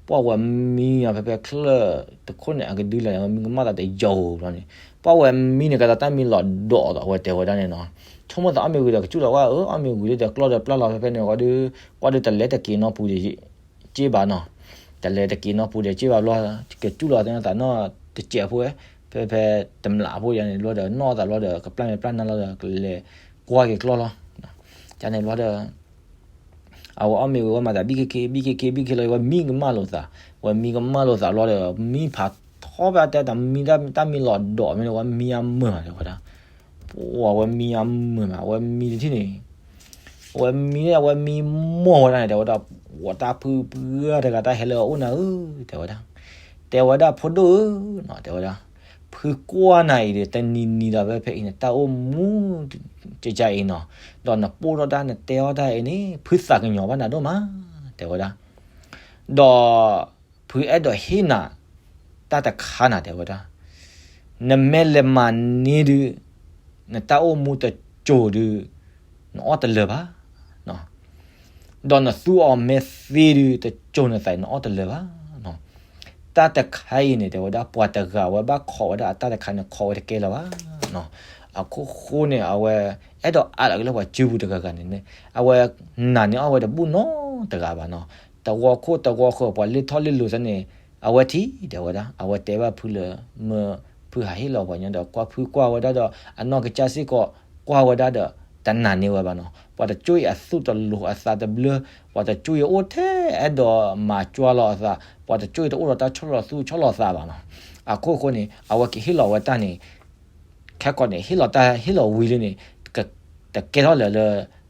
ပှၢ်ဝဲမံအီၤဖဲဖဲချၢၣ်တခိၣ်န့ၣ် အကဒုလဲၣ် မံကမၣ်သးတယိာ်ဘျီန့ၣ်, ပှၢ်ဝဲမံန့ၣ် ကဲသိးတၢ်မံလီၤဒီးသိး အဝဲတဲဝဲဒၣ်န့ၣ်နီၤ, ဆိကမိၣ်သးအီၣ်မ့ၤဝံၤဒီး ကစူၣ်လီၤဝဲဧၢ အီၣ်မ့ၤဝံၤလၢဒီးကျီၢ်ဒီးပျၢ်လီၤဖဲဖဲန့ၣ် ဝံၤဒီး ကွၢ်ဒီးတလဲၤတက့ၤနီၢ်ပူၤဒီး က့ဘၣ်နီၤ, တလဲၤတက့ၤနီၢ်ပူၤဒီးက့ဘၣ်ဘျီ ကစူၣ်လီၤသးနီၢ်တစဲးဖိဝဲ, ဖဲဖဲတမျးဖိယါန့ၣ်ဘျီဒီး နီၢ်သးဘျီဒီး ကပျၢ်မ့ၤပျၢ်နါလီၤဒီး ကလဲၤကွၢ်က့ၤကျီၢ်လီၤ, ကန့ၣ်ဘျီဒီး အဝဲအီၣ်မ့ၤဝံၤ အဝဲမၤသးဘံၣ်ခဲခဲ ဘံၣ်ခဲခဲ ဘံၣ်ခဲလီၤ အဝဲမံကမၣ်လိာ်သး, ဝဲမံကမၣ်လိာ်သးဘျီဒီး မံဖးထီဖဲအတဲတၢ်မံ တၢ်မံလီၤဒီးမ့ၢ်ဝဲမံအမုာ်မး တဲဝဲဒၣ်, ပှၢ်ဝဲမံအမုာ်မး အဝဲမံတထံၣ်န့ၣ် အဝဲမံ အဝဲမံမီၢ်ဝဲဒၣ်န့ၣ် တဲဝဲဒၣ်, ပှၢ်တၢ်ဖုပှၢ်တဂၤတၢ်ဟဲလၢအအိၣ်နၤဧၢ, တဲဝဲဒၣ်, တဲဝဲဒၣ်ဖိဒိၣ်ဧၢ, တဲဝဲဒၣ်, ဖုကွၢ်နၤအံၤဒီး တနံၤနံၤဒီးဖဲဖဲအံၤန့ၣ် တၢ်အိၣ်မူ ကကါအံၤနီၤ, ဒီးနပိၢ်ထီၣ်တၢ်နတဲအီၣ်တၢ်အံၤန့ၣ် ဖုသးကညီၤဘၣ်နၤဒိၣ်မး, တဲဝဲဒၣ်, ဒီး ဖုအဲၣ်ဒိးဟ့ၣ်နၤ တၢ်တခါနၤ တဲဝဲဒၣ်, နမ့ၢ်လဲၤမၤန့ၢ်ဒုး နတၢ်အိၣ်မူတစိၤဒုး နအီၣ်တလၢာ်ဘၣ်, ဒီးနသူအီၤမ့ၢ်သ့ဒုး တစိၤနသး နအီၣ်တလၢာ်ဘၣ်, တၢ်တခါအံၤန့ၣ် တဲဝဲဒၣ် ပှၤတဂၤဝဲဘၣ်ခိးဝဲဒၣ်အတၢ်တခါန့ၣ် ခိးဝဲတကဲလၢၤဘၣ်, အခိၣ်ဃိန့ၣ် အဝဲအဲၣ်ဒိးအးလီၤက့ၤလၢပှၤစုပူၤတဂၤဂၤန့ၣ် အဝဲနာ်န့ၢ်အီၣ်ဝဲတဘူၣ်နီတဂၤဘၣ်နီၤ, တဂီၤခိၣ်တဂီၤဃၢၤ ပှၤလ့ၢ်ထီၣ်လ့ၢ်လိၤသ့ၣ်န့ၣ် အဝဲထံၣ် တဲဝဲဒၣ်, အဝဲတဲဘၣ်ဖုလၢ မ့ၢ်ဖုဟးဟ့ၣ်လီၤပှၤညီဒီး ကွၢ်ဖုကွၢ်ဝဲဒၣ်ဒီး အနီၢ်ကစၢ်စ့ၢ်ကီး ကွၢ်ဝဲဒၣ်ဒီး တနာ်န့ၢ်ဝဲဘၣ်နီၤ, ပှၤတစိၢ်အံၤအသူၣ်တလိၤအသးတဘျၢ, ပှၤတစိၢ်အံၤအိၣ်ထဲအဲၣ်ဒိးမၤကွၢ်လီၤအသး, ပှၤတစိၢ်အံၤတအိၣ်ဒီးတၢ်ဆီၣ်လီၤသူၣ်ဆီၣ်လီၤသးဘၣ်နီၤ, အခိၣ်ဃိန့ၣ် အဝဲကဟ့ၣ်လီၤဝဲတၢ်န့ၣ် ခဲကိာ်န့ၣ် ဟ့ၣ်လီၤတၢ်ဟ့ၣ်လီၤဝံၤလံန့ၣ် တကဲထီၣ်လၢၤလၢ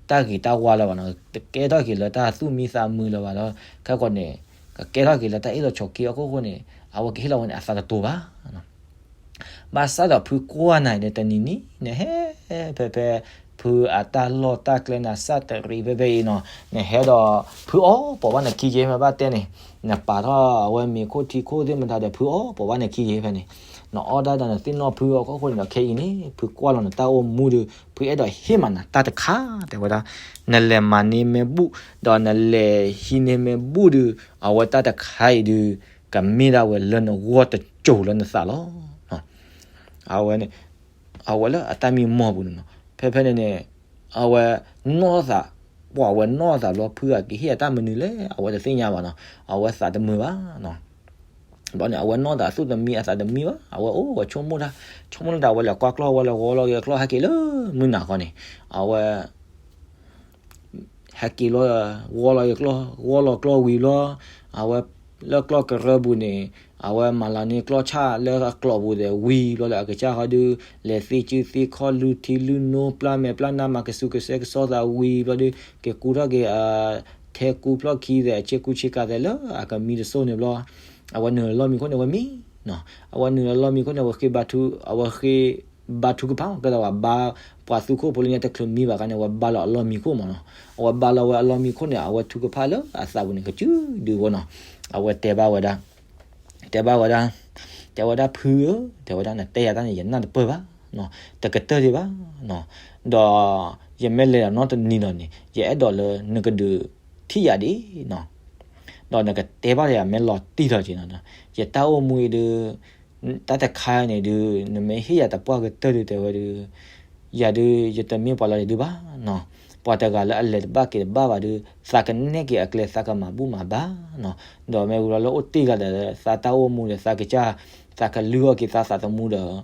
တၢ်ဂ့ၤတၢ်ဝါလၢၤဘၣ်နီၤ, တကဲထီၣ်က့ၤလၢတၢ်သူၣ်မံသးမုာ်လၢၤဘၣ်လီၤ, ခဲကိာ်န့ၣ် ကကဲထီၣ်က့ၤလၢတၢ်အ့ၣ်လိာ်ဆိးက့အခိၣ်ဃိန့ၣ် အဝဲကဟ့ၣ်လီၤဝဲန့ၣ် အသးတတိၤဘၣ် ဘၣ်ဆၣ်ဒီးဖုကွၢ်နၤအံၤန့ၣ် တနံၤနံၤန့ၣ်ဟဲ ဖဲဖဲ ဖုအတၢ်လီၢ်တၢ်ကျဲနၤစၢ်တရံးဖဲဖဲအံၤနီၤ, နဟဲဒီး ဖုအီၣ်ပိာ်ဘၣ်နခံက့ မ့ၢ်ဘၣ်တဲန့ၣ်, နပာ်ထီၣ်အဝဲမ့ၤခိၣ်ထံခိၣ်သ့ၣ်မတၤဒီး ဖုအီၣ်ပိာ်ဘၣ်နခံက့ဖဲန့ၣ်, နအီၣ်ဒၣ်ဒီးနသ့ၣ်နီၣ်ဖုအခိၣ်ဃိန့ၣ်ဒီး ခဲအံၤန့ၣ် ဖုကွၢ်လီၤနတၢ်အိၣ်မူဒီး ဖုအဲၣ်ဒိးဟ့ၣ်မးနၤတၢ်တခါ တဲဝဲဒၣ်, နလဲၤမၤန့ၢ်မ့ၢ်ဘူၣ် ဒီးနလဲၤဟံးန့ၢ်မ့ၢ်ဘူၣ်ဒီး အဝဲတၢ်တခါအံၤဒီး ကမ့ၢ်ဒၣ်ဝဲလၢနဂီၢ်တစိၤလၢနသးလီၤ. အဝဲန့ၣ် အဝဲလၢအတၢ်မံမီၢ်ပူၤန့ၣ်နီၤ, ဖဲဖဲန့ၣ်န့ၣ် အဝဲနီၢ်သး ပှၤဝဲနီၢ်သးဘျီ ဖုအကဟ့ၣ်အတၢ်မနုၤလဲၣ် အဝဲတသ့ၣ်ညါဘၣ်နီၤ, အဝဲသးတမုာ်ဘၣ်နီၤ. ဘျီန့ၣ် အဝဲနီၢ်သးသူၣ်တမံ အသးတမံဘၣ်, အဝဲအိၣ်ဝဲဆိကမိၣ်တၢ်, ဆိကမိၣ်တၢ် အဝဲလဲၤကွၢ်ကျီၢ် အဝဲလဲၤဂီၤလီၤက့ၤကျီၢ် ဟဲက့ၤလၢမုၢ်နၤဃီန့ၣ် အဝဲ ဟဲက့ၤလီၤ ဂီၤလီၤက့ၤကျီၢ် ဂီၤလီၤကျီၢ်ဝံၤဘျီ အဝဲလၢကျီၢ်ကရၢပူၤန့ၣ် အဝဲမၤလီၤန့ၢ်ကျီၢ်ဆၣ်လၢအကျိၤပူၤဒီး ဝံၤဘျီလၢအကစၢ်ဃီဒုး လဲၤသ့စုသ့ခီၣ် လုၢ်ထံလုၢ်နိ ပျၢ်မဲာ်ပျၢ်နါ မၤကစူၤကစဲကစီသးဝံၤဘျီဒုး က့ၤကူထီၣ်က့ၤ ထဲကူဖျီၣ်ခံသဲး ဆ့ကူဆ့ကၤသဲးလၢအကမံတစိၢ်န့ၣ်ဘျီ အဝဲနုာ်လီၤမံခိၣ်န့ၣ် အဝဲမံနီၤ, အဝဲနုာ်လီၤမံခိၣ်န့ၣ် အဝဲဃ့ဘါထု အဝဲဃ့ ဘါထုကဖၣ် ကဲသိးဝဲဘါ ပှၤသူခိၣ်ဖိလၢညါတချုးမံဘၣ်ခါန့ၣ် အဝဲဘါလီၤအလီၢ်မံခိၣ်မးနီၤ. အဝဲဘါလီၤဝဲအလီၢ်မံခိၣ်န့ၣ် အဝဲထုကဖၣ်လၢအသးပူၤန့ၣ် ကစုဒုဝဲနီၤ. အဝဲတဲဘၣ်ဝဲဒၣ် တဲဘၣ်ဝဲဒၣ်, တဲဝဲဒၣ်ဖုဧၢ, တဲဝဲဒၣ်နတဲယၤတၢ်န့ၣ် ယနၢ်တပၢၢ်ဘၣ်နီၤ, တကတၢၢ်ဒံးဘၣ်နီၤ, ဒီးယမ့ၢ်လဲၤဒီးနီတနံၤဒီးန့ၣ် ယအဲၣ်ဒိးလၢနကဒုးထံၣ်ယၤဒံးနီၤ, ဒီးနကတဲဘၣ်ယၤမ့ၢ်လီၤတံၢ်လီၤက့ၤနီၤ, ယတၢ်အိၣ်မူအံၤဒုး တၢ်တခါန့ၣ်ဒုး နမ့ၢ်ဟ့ၣ်ယၤတပှၢ်ကတၢၢ်ဒုး တဲဝဲဒုး ယၤဒုး ယတမ့ၢ်ပှၤလီၤဒံးဘၣ်နီၤ, ပှၤတဂၤလၢအလဲၤတဘၣ်က့ၤတဘၣ်ဘၣ်ဒုး သးကနဲၣ်က့ၤအကျဲ သးကမၤဘူၣ်မၤဘါနီၤ, ဒီးမ့ၢ်ဝံၤလီၤလၢအိၣ်တ့ၢ်ဂၤဒီး သးတၢ်အိၣ်မူဒီး သးကစၢ် သးကလုၢ်အီၣ်က့ၤသးသးသမူဒီး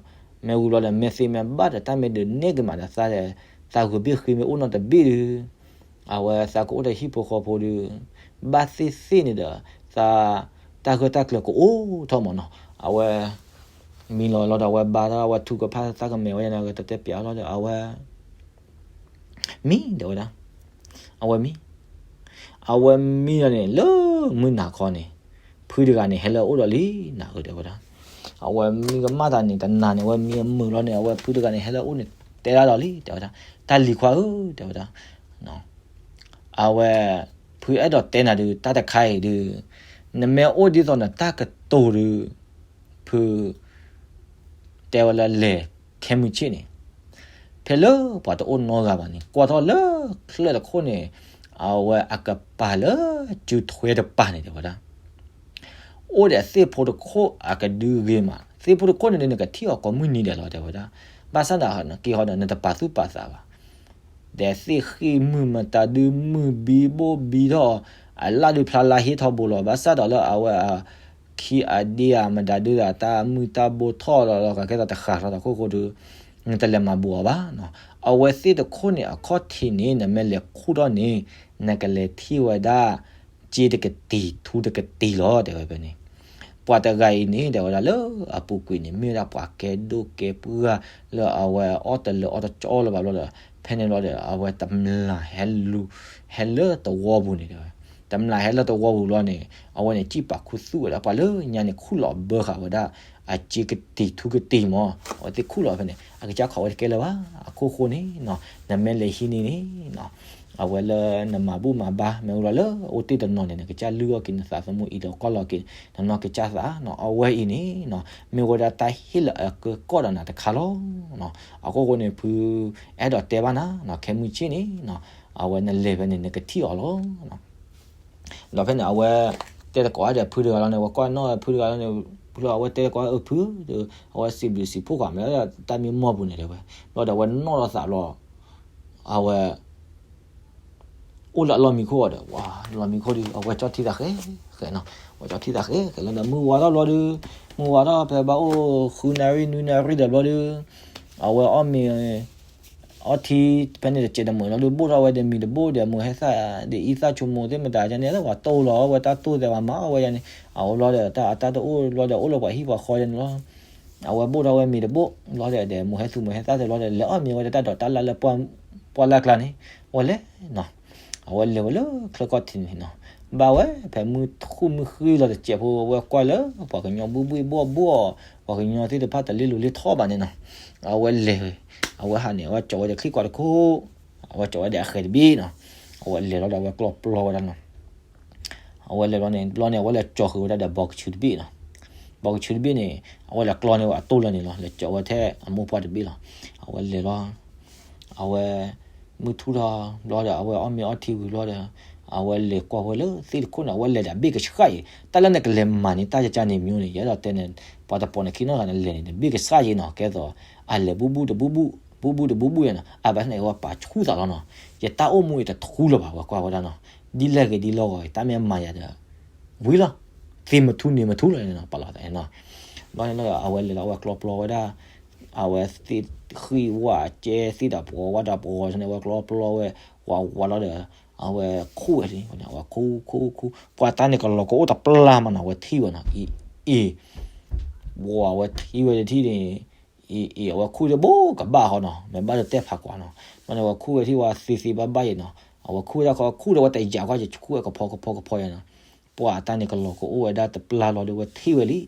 မ့ၢ်ဝံၤလီၤဒီး မ့ၢ်သ့မ့ၢ်ဘၣ်ဒီး တၢ်မ့ၢ်ဒုးနဲၣ်က့ၤမးဒီးသးဒီး သးဂုာ်ဘ့ၣ်ဃ့မ့ၢ်အိၣ်နီတဘ့ၣ်ဒုး အဝဲသးကအိၣ်ဒီးဟံၣ်ဖိဃီဖိဒုး ဘၣ်သ့ၣ်သ့ၣ်န့ၣ်ဒီး သးတၢ်ဂၢၢ်တၢ်ကျၢၤကအိၣ်ထီၣ်မးနီၤ, အဝဲ မံလီၤလီၤဒီး အဝဲဘါထီၣ်အဝဲထုကဖၣ်သးကမဲာ်ဝဲန့ၣ် တတဲပျးအီၤလီၤဒီး အဝဲ မံ တဲဝဲဒၣ်, အဝဲမံ အဝဲမံလီၤန့ၣ် လၢမုၢ်နၤခီန့ၣ် ဖုတဂၤန့ၣ် ဟဲလၢအအိၣ်ဒီးလံ နၤဧၢ တဲဝဲဒၣ်, အဝဲမံကမၣ်တၢ်န့ၣ် တနၤန့ၣ် အဝဲမံအမုာ်လီၤန့ၣ် အဝဲဖုတဂၤန့ၣ် ဟဲလၢအအိၣ်န့ၣ် တဲဒၣ်ဒီးလံ တဲဝဲဒၣ်, တၢ်လံၤခွါဧၢ တဲဝဲဒၣ် အဝဲ ဖုအဲၣ်ဒိးတဲနၤဒုး တၢ်တခါအံၤဒုး နမ့ၢ်အိၣ်ဒ်သိးနတၢ်ကတိၤဒုး ဖု တဲဝဲလၢလဲၤခဲမုၢ်ဆ့ၣ်န့ၣ် ဖဲလၢပှၤတအိၣ်နီတဂၤဘၣ်န့ၣ် ကွၢ်ထီၣ်လၢချၢၣ်တခိၣ်န့ၣ် အဝဲအကပၤလၢစုထွဲတပၤန့ၣ် တဲဝဲဒၣ် အိၣ်ဒီးသ့ၣ်ဖိတခိၣ်အကဒုဂ့ၤမး သ့ၣ်ဖိတခိၣ်န့ၣ်ဒုး နကထံၣ်အီၤကိးမုၢ်နံၤဒဲးလီၤ တဲဝဲဒၣ်, ဘၣ်ဆၣ်ဒီးက့ၤဟီဒီး နတပာ်သူၣ်ပာ်သးဘၣ် ဒီးသ့ၣ်ဃံၣ်မုၢ်မတၤဒုးမုၢ်ဘံဘိၣ်ဘံထီၣ်, အလၣ်ဒုးဖျါလါဟ့ထီဘိလီၤ. ဘၣ်ဆၣ်ဒီးလၢအဝဲအခံအဒ့ဧါမတၤဒုးဒီး တၢ်မုၢ်တၢ်ဘိထီၣ်လီၤလီၤ ကဲသိးတဃၣ်ထီၣ်တၢ်ခိၣ်ဃိဒုး နတလဲၤမၤဘူးအီၤဘၣ်နီၤ. အဝဲသ့ၣ်တခိၣ်န့ၣ် အခီၣ်ထံးန့ၣ် နမ့ၢ်လဲၤခူၣ်ထီၣ်န့ၣ် နကလဲၤထံၣ်ဝဲဒၣ် စ့တကတံၤထူတကတံၤလီၤ တဲဝဲဖဲန့ၣ် ပှၤတဂၤအံၤန့ၣ် တဲဝဲဒၣ်လၢအပူၤကွံာ်န့ၣ် မ့ၢ်ဝဲဒၣ်ပှၤကဲဒိၣ်ကဲပှၢ်လၢအဝဲအီၣ်တလၢအီၣ်တကၠီလၢၤဘၣ်ဘျီဒီး ဖဲန့ၣ်ဘျီဒီး အဝဲတမျၢ်ဟဲလူၤ ဟဲလၢသဝီပူၤန့ၣ်တဲဝဲ, တမျၢ်ဟဲလၢသဝီပူၤဘျီန့ၣ် အဝဲန့ၣ်စံၣ်ပာ်ခူသူၣ်ဝဲဒၣ် ပှၤလၢညါန့ၣ်ခူၣ်လီၤဘၢဃာ်ဝဲဒၣ် အစ့ကတံၤထူကတံၤမး အဝဲသ့ၣ်ခူၣ်လီၤဖဲန့ၣ် အကစၢ်ခိးဝဲတကဲလၢၤဘၣ် အခိၣ်ဃိန့ၣ်နီၤ နမ့ၢ်လဲၤဟံးန့ၢ်န့ၣ်နီၤ အဝဲလၢနမၤဘူၣ်မၤဘါ မ့ၢ်ဝံၤလီၤလၢအိၣ်တ့ၢ်တနီၤန့ၣ် နကစၢ်လုၢ်အီၣ်က့ၤနသးသမူအံၤဒီးကွၢ်လီၤက့ၤ နနီၢ်ကစၢ်သးနီၤ အဝဲအံၤန့ၣ်နီၤ မ့ၢ်ဝဲဒၣ်တၢ်ဟ့ၣ်လၢအကၢကီၢ်ဒီးနၤတခါလီၤနီၤ အခိၣ်ဃိန့ၣ် ဖုအဲၣ်ဒိးတဲဘၣ်နၤနီၤ ခဲမုၢ်ဆ့ၣ်န့ၣ်နီၤ အဝဲနလဲၤဖဲန့ၣ် နကထံၣ်အီၤလီၤနီၤ ဒီးဖဲန့ၣ် အဝဲတဲသကိးဒီးဖုတဂၤလီၤန့ၣ် အဝဲကွၢ်နီၣ်ဖုတဂၤလီၤန့ၣ် ဖုလီၤ အဝဲတဲသကိးအဖု အဝဲစံးဘျုးစံးဖှိၣ်ကွၢ် မ့ၢ်တၢ်မံမီၢ်ပူၤန့ၣ်တဲဝဲ ဘျီဒီးအဝဲနီၣ်လီၤသးဘျီ အဝဲ အိၣ်လၢအလီၢ်မံခိၣ်အီၤဒီး ဝၤလီၢ်မံခိၣ်ဒီး အဝဲကၠီထံသးဃဲဃဲနီၤ အဝဲကၠီထံသးဃဲဃဲလီၤဒီး မုၢ်ဝါထီၣ်ဘျီဒီး မုၢ်ဝါထီၣ်ဖဲဘၣ်အိၣ်ဃုနၣ်ရံၣ်နွံနၣ်ရံၣ်ဒီးဘျီဒီး အဝဲအီၣ်မ့ၤ အီထံ ဖဲန့ၣ်တစဲးတမုာ်လီၤဒီး ဘိၣ်ထီၣ်ဝဲဒီးမ့ၤတဘိၣ် ဒီးမိၢ်ဟဲသၣ်ဒီးအံသၣ်ဆိမိၣ်သ့ၣ်မတၤယါန့ၣ် လၢပှၤတိၢ်လီၤဝဲတၢ်တိၢ်သဲးပှၤမၤအီၣ်ဝဲယါန့ၣ် အဝဲဘျီဒီးတၢ်အတၢ်တအိၣ်ဘျီဒီးအိၣ်လၢပှၤဟံၣ်ပှၤဃီယါန့ၣ်လီၤ အဝဲဘိၣ်ထီၣ်ဝဲမ့ၤတဘိၣ် ဘျီဒီးမိၢ်ဟဲသူၣ်မိၢ်ဟဲသၣ်သဲးဘျီဒီး လဲၤအီၣ်မ့ၤဝဲတၢ်ဒိးတၢ်လၢ်လၢပှၢ်လၢ်ကျါန့ၣ် ဝဲလဲၤနီၤ အဝဲလဲၤဝဲလၢချၢကီၢ်ထံးန့ၣ်နီၤ ဘၣ်ဝဲဖဲမုၢ်ဃုမုၢ်ဃံလီၤတစဲးဖိ အဝဲကွၢ်လၢပှၤကညီဘှံးဘှံးဘှီၣ်ဘှီၣ် ပှၤကညီသ့ၣ်တဖၣ်တလ့လိၤလ့ထီၣ်ဘၣ်န့ၣ်နီၤ အဝဲလဲၤ အဝဲဟးန့ၣ် အဝဲကၠီဝဲဒီးချံကွၢ်တခိၣ် အဝဲကၠီဝဲဒီးအဃဲၤတဘ့ၣ်နီၤ အဝဲလဲၤလီၤဒီးအဝဲကျီပျီဝဲဒၣ်နီၤ အဝဲလဲၤဘျီန့ၣ် ဘျီန့ၣ် အဝဲလဲၤကၠီဃုာ်ဝဲဒၣ်ဒီးဘီကဆူတဘ့ၣ်နီၤ ဘီကဆူတဘ့ၣ်န့ၣ် အဝဲလဲၤကျီန့ၢ်ဝဲအတိၢ်လၢန့ၣ်လီၤ လဲၤကၠီဝဲထဲအမိၢ်ပှၢ်တဘ့ၣ်လီၤ အဝဲလဲၤလီၤ အဝဲ မုၢ်ထူၣ်ထီၣ်ဘျီဒီး အဝဲအီၣ်မ့ၤအီထံဝံၤဘျီဒီး အဝဲလဲၤကွၢ်ဝဲလၢသ့ၣ်တခိၣ်န့ၣ် အဝဲလဲၤဒီးဘ့ၣ်ကဆှၣ်အံၤ တၢ်လၢနကလဲၤမၤန့ၢ်တၢ်ယကၢန့ၣ်မ့ၢ်န့ၣ် ယအဲၣ်ဒိးတဲန့ၣ် ပှၤတပိာ်နခံနီတဂၤန့ၣ် လဲၤန့ၣ် ဘ့ၣ်ကဆှၣ်အံၤနီၤ ကဲသိး အလဲၤဘူးဘူးတဘူးဘူး ဘူးဘူးတဘူးဘူးယါနီၤ အဘၣ်ဆၣ်န့ၣ် အဝဲပာ်ဆူၣ်သးလီၤနီၤ ယတၢ်အိၣ်မူအံၤတထူလၢၤဘၣ် ဝဲကွၢ်ဝဲဒၣ်နီၤ ဒ်လဲၣ်ဂ့ၤဒ်လဲၣ်ဂ့ၤ တၢ်မ့ၢ်မၤယၤဒီး ဝံၤလီၤ သ့မထူန့ၣ်မထူလီၤနီၤ ပာ်လီၤသးနီၤ ဘျီန့ၣ်လီၤ အဝဲလဲၤလီၤ အဝဲကျီပျီဝဲဒၣ် အဝဲသ့ၣ်ဃံၣ်ဝဲကဲသ့ၣ်ဒီးပှီၤဝဲဒီးပှီၤန့ၣ် အဝဲကျီပျီဝဲ ဝးဝးလီၤဒီး အဝဲခူၣ်ဝဲလံ အဝဲခူၣ်ခူၣ်ခူၣ် ပှၤတၢ်န့ၣ်ကလီၤကအိၣ်တပျၢ်မးနီၤ အဝဲထံၣ်ဝဲနီၤ အံၤ အံၤ ဝဲထံၣ်ဝဲတထံၣ်န့ၣ် အံၤ အံၤ အဝဲခူၣ်တဘိကဘၣ်ဃီနီၤ မ့ၢ်ဘၣ်ဒီးတဲဖးကွၢ်နီၤ ဘျီန့ၣ် အဝဲခူၣ်ဝဲထံၣ်ဝဲသ့သ့ဘၣ်ဘၣ်အံၤနီၤ အဝဲခူၣ်ဝဲဒၣ်ခီခူၣ်ဒီးဝဲတယာ်ကွၢ် ယခူၣ်ဝဲကဖီကဖီကဖီယါနီၤ ပှၤတၢ်န့ၣ်ကလီၤကအိၣ်ဝဲဒၣ်တပျၢ်လီၤဒီး ဝဲထံၣ်ဝဲလံ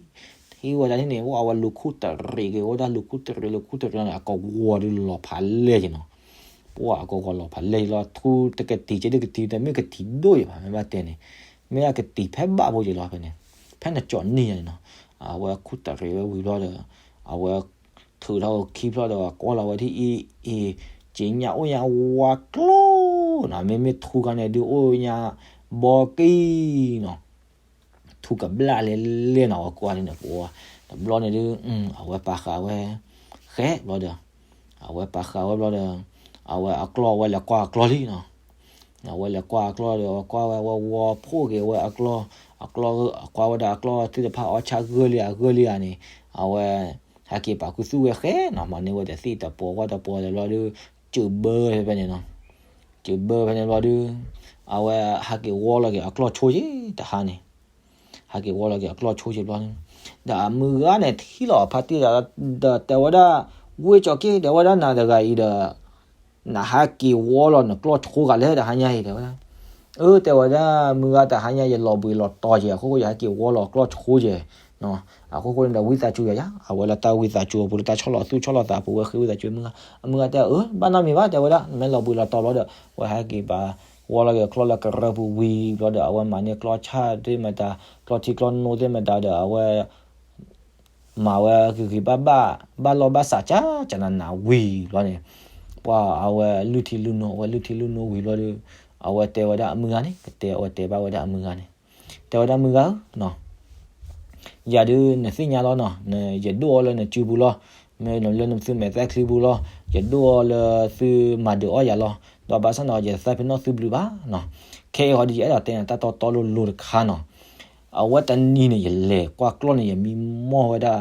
ထံၣ် အဝဲဟဲက့ၤဝဲဒၣ်န့ၣ်န့ၣ် အဝဲလူၤခူၣ်တရံးက့ၤဝဲဒၣ် လူၤခူၣ်တရံး လူၤခူၣ်တရံးန့ၣ် အကဝီၤဒုးလီၤဖးလဲၢ်က့ၤနီၤ. ပှၤအကဝီၤလီၤဖးလဲၢ်က့ၤလီၤ ထူတကတံၤက့ၤတကတံၤ တမ့ၢ်ကတံၤဒိၣ်ယဲဘၣ် မ့ၢ်ဘၣ်တဲန့ၣ် မ့ၢ်အကတံၤဖဲဘၣ်ဖိက့ၤလီၤဖဲန့ၣ် ဖဲနကၠီၤန့ၢ်ယၤန့ၣ်နီၤ. အဝဲခူၣ်တရံးဝဲဝံၤဘျီဒီး အဝဲ ထုးထီၣ်ခံဖျၢၣ်ဒီး ကွၢ်လီၤဝဲဒ်အံၤအံၤ က့ညၣ်အိၣ်ညါဝါကျိနီၤ မ့မ့ၢ်ထူခါန့ၣ်ဒုးအိၣ်ညါဘီကံနီၤ ထူကဘျၣ်လဲၢ်လဲၢ်နီၤ အဝဲကွၢ်န့ၣ် တဘျီန့ၣ်ဒုး အဝဲပာ်ဃာ်ဝဲ ဃဲဘျီဒီး အဝဲပာ်ဃာ်ဝဲဘျီဒီး အဝဲအကျီၢ် အဝဲလဲၤကွၢ်အကျီၢ်လံနီၤ. အဝဲလဲၤကွၢ်အကျီၢ်ဒီး အဝဲကွၢ်ဝဲ အဝဲဝီဖှိၣ်က့ၤဝဲအကျီၢ် အကျီၢ် ကွၢ်ဝဲဒၣ်အကျီၢ်သ့ၣ်တဖၣ်အီၣ်ဆၣ်ဂၢၢ်လံဧါ ဂၢၢ်လံဧါန့ၣ် အဝဲ ဟဲက့ၤပာ်ခူသူၣ်ဝဲဃဲနီၤ မၤန့ၢ်ဝဲတသ့ၣ်တပီၤကွၢ်တပီၤဒီးဘျီဒီး စၢးဘၢဖဲန့ၣ်နီၤ. စၢးဘၢဖဲန့ၣ်ဘျီဒီး အဝဲဟဲက့ၤဝီလီၤက့ၤအကျီၢ်ဆိက့ၤတဟါန့ၣ် ဟဲက့ၤဝီလီၤက့ၤအကျီၢ်ဆိက့ၤဘျီန့ၣ် ဒီးအမုၢ်ဂၤန့ၣ်ထံၣ်လီၤအဖါတံၢ်ဒီး တဲဝဲဒၣ် ဝ့ၢ်ကၠီၤက့ၣ် တဲဝဲဒၣ် နၤတဂၤအံၤဒီး နဟဲက့ၤဝီလီၤနကျီၢ်ဆိဂၤလဲၣ်တဟါညါအံၤ တဲဝဲဒၣ်. အၢ တဲဝဲဒၣ် မုၢ်ဂၤ တဟါညါယလီၤဘှံးလီၤတီၤက့ၤ အခိၣ်ဃိယဟဲက့ၤဝီလီၤကျီၢ်ဆိက့ၤ အခိၣ်ဃိန့ၣ်ဒီးဝံသးစူၤယၤယၤ အဝဲလၢတၢ်ဝံသးစူၤအပူၤလၢတၢ်ဆီၣ်လီၤသူၣ်ဆီၣ်လီၤသးအပူၤ ဝဲဃ့ဝံသးစူၤမုၢ်ဂၤ အမုၢ်ဂၤတဲ အၢ ဘၣ်နီတမံၤဘၣ် တဲဝဲဒၣ် နမ့ၢ်လီၤဘှံးလီၤတီၤဘျီဒီး ဝဲဟဲက့ၤပာ်ဝီလီၤက့ၤအကျီၢ်လၢကရၢပူၤဝံၤဘျီဒီး အဝဲမၤန့ၢ်ကျီၢ်ဆၣ်သ့ၣ်မတၤ ကျီၢ်ထံကျီၢ်နိသ့ၣ်မတၤဒီး အဝဲ မၤဝဲဂ့ၤဂ့ၤဘၣ်ဘၣ် ဘၣ်လီၢ်ဘၣ်စးကၢ်ကၢ်နးနးဝံၤဘျီန့ၣ် ပှၤအဝဲလုၢ်ထံလုၢ်နိ အဝဲလုၢ်ထံလုၢ်နိဝံၤဘျီဒီး အဝဲတဲဝဲဒၣ်အမုၢ်ဂၤန့ၣ် ကတဲအဝဲတဲဘၣ်ဝဲဒၣ်အမုၢ်ဂၤန့ၣ် တဲဝဲဒၣ်မုၢ်ဂၤဧၢ ယၤဒုးနသ့ၣ်ညါလီၤနီၤ ယဒိၣ်အီၤလၢနစုပူၤလီၤ မ့ၢ်လၢနသုမဲာ်သၣ်ချံပူၤလီၤ ယဒိၣ်အီၤလၢသုမၤဒုးအီၣ်ယၤလီၤ ဒီးဘၣ်ဆၣ်န့ၣ် ယသးပ့ၤနီၣ်သုဘျုးဘၣ်နီၤ ခဲအံၤဟီဒုးယအဲၣ်ဒိးတဲနၤတၢ်တီတီလိၤလိၤတခါနီၤ အဝဲတနံၤန့ၣ် ယလဲၤကွၢ်ကျီၢ်န့ၣ် ယမံမီၢ်ဝဲဒၣ်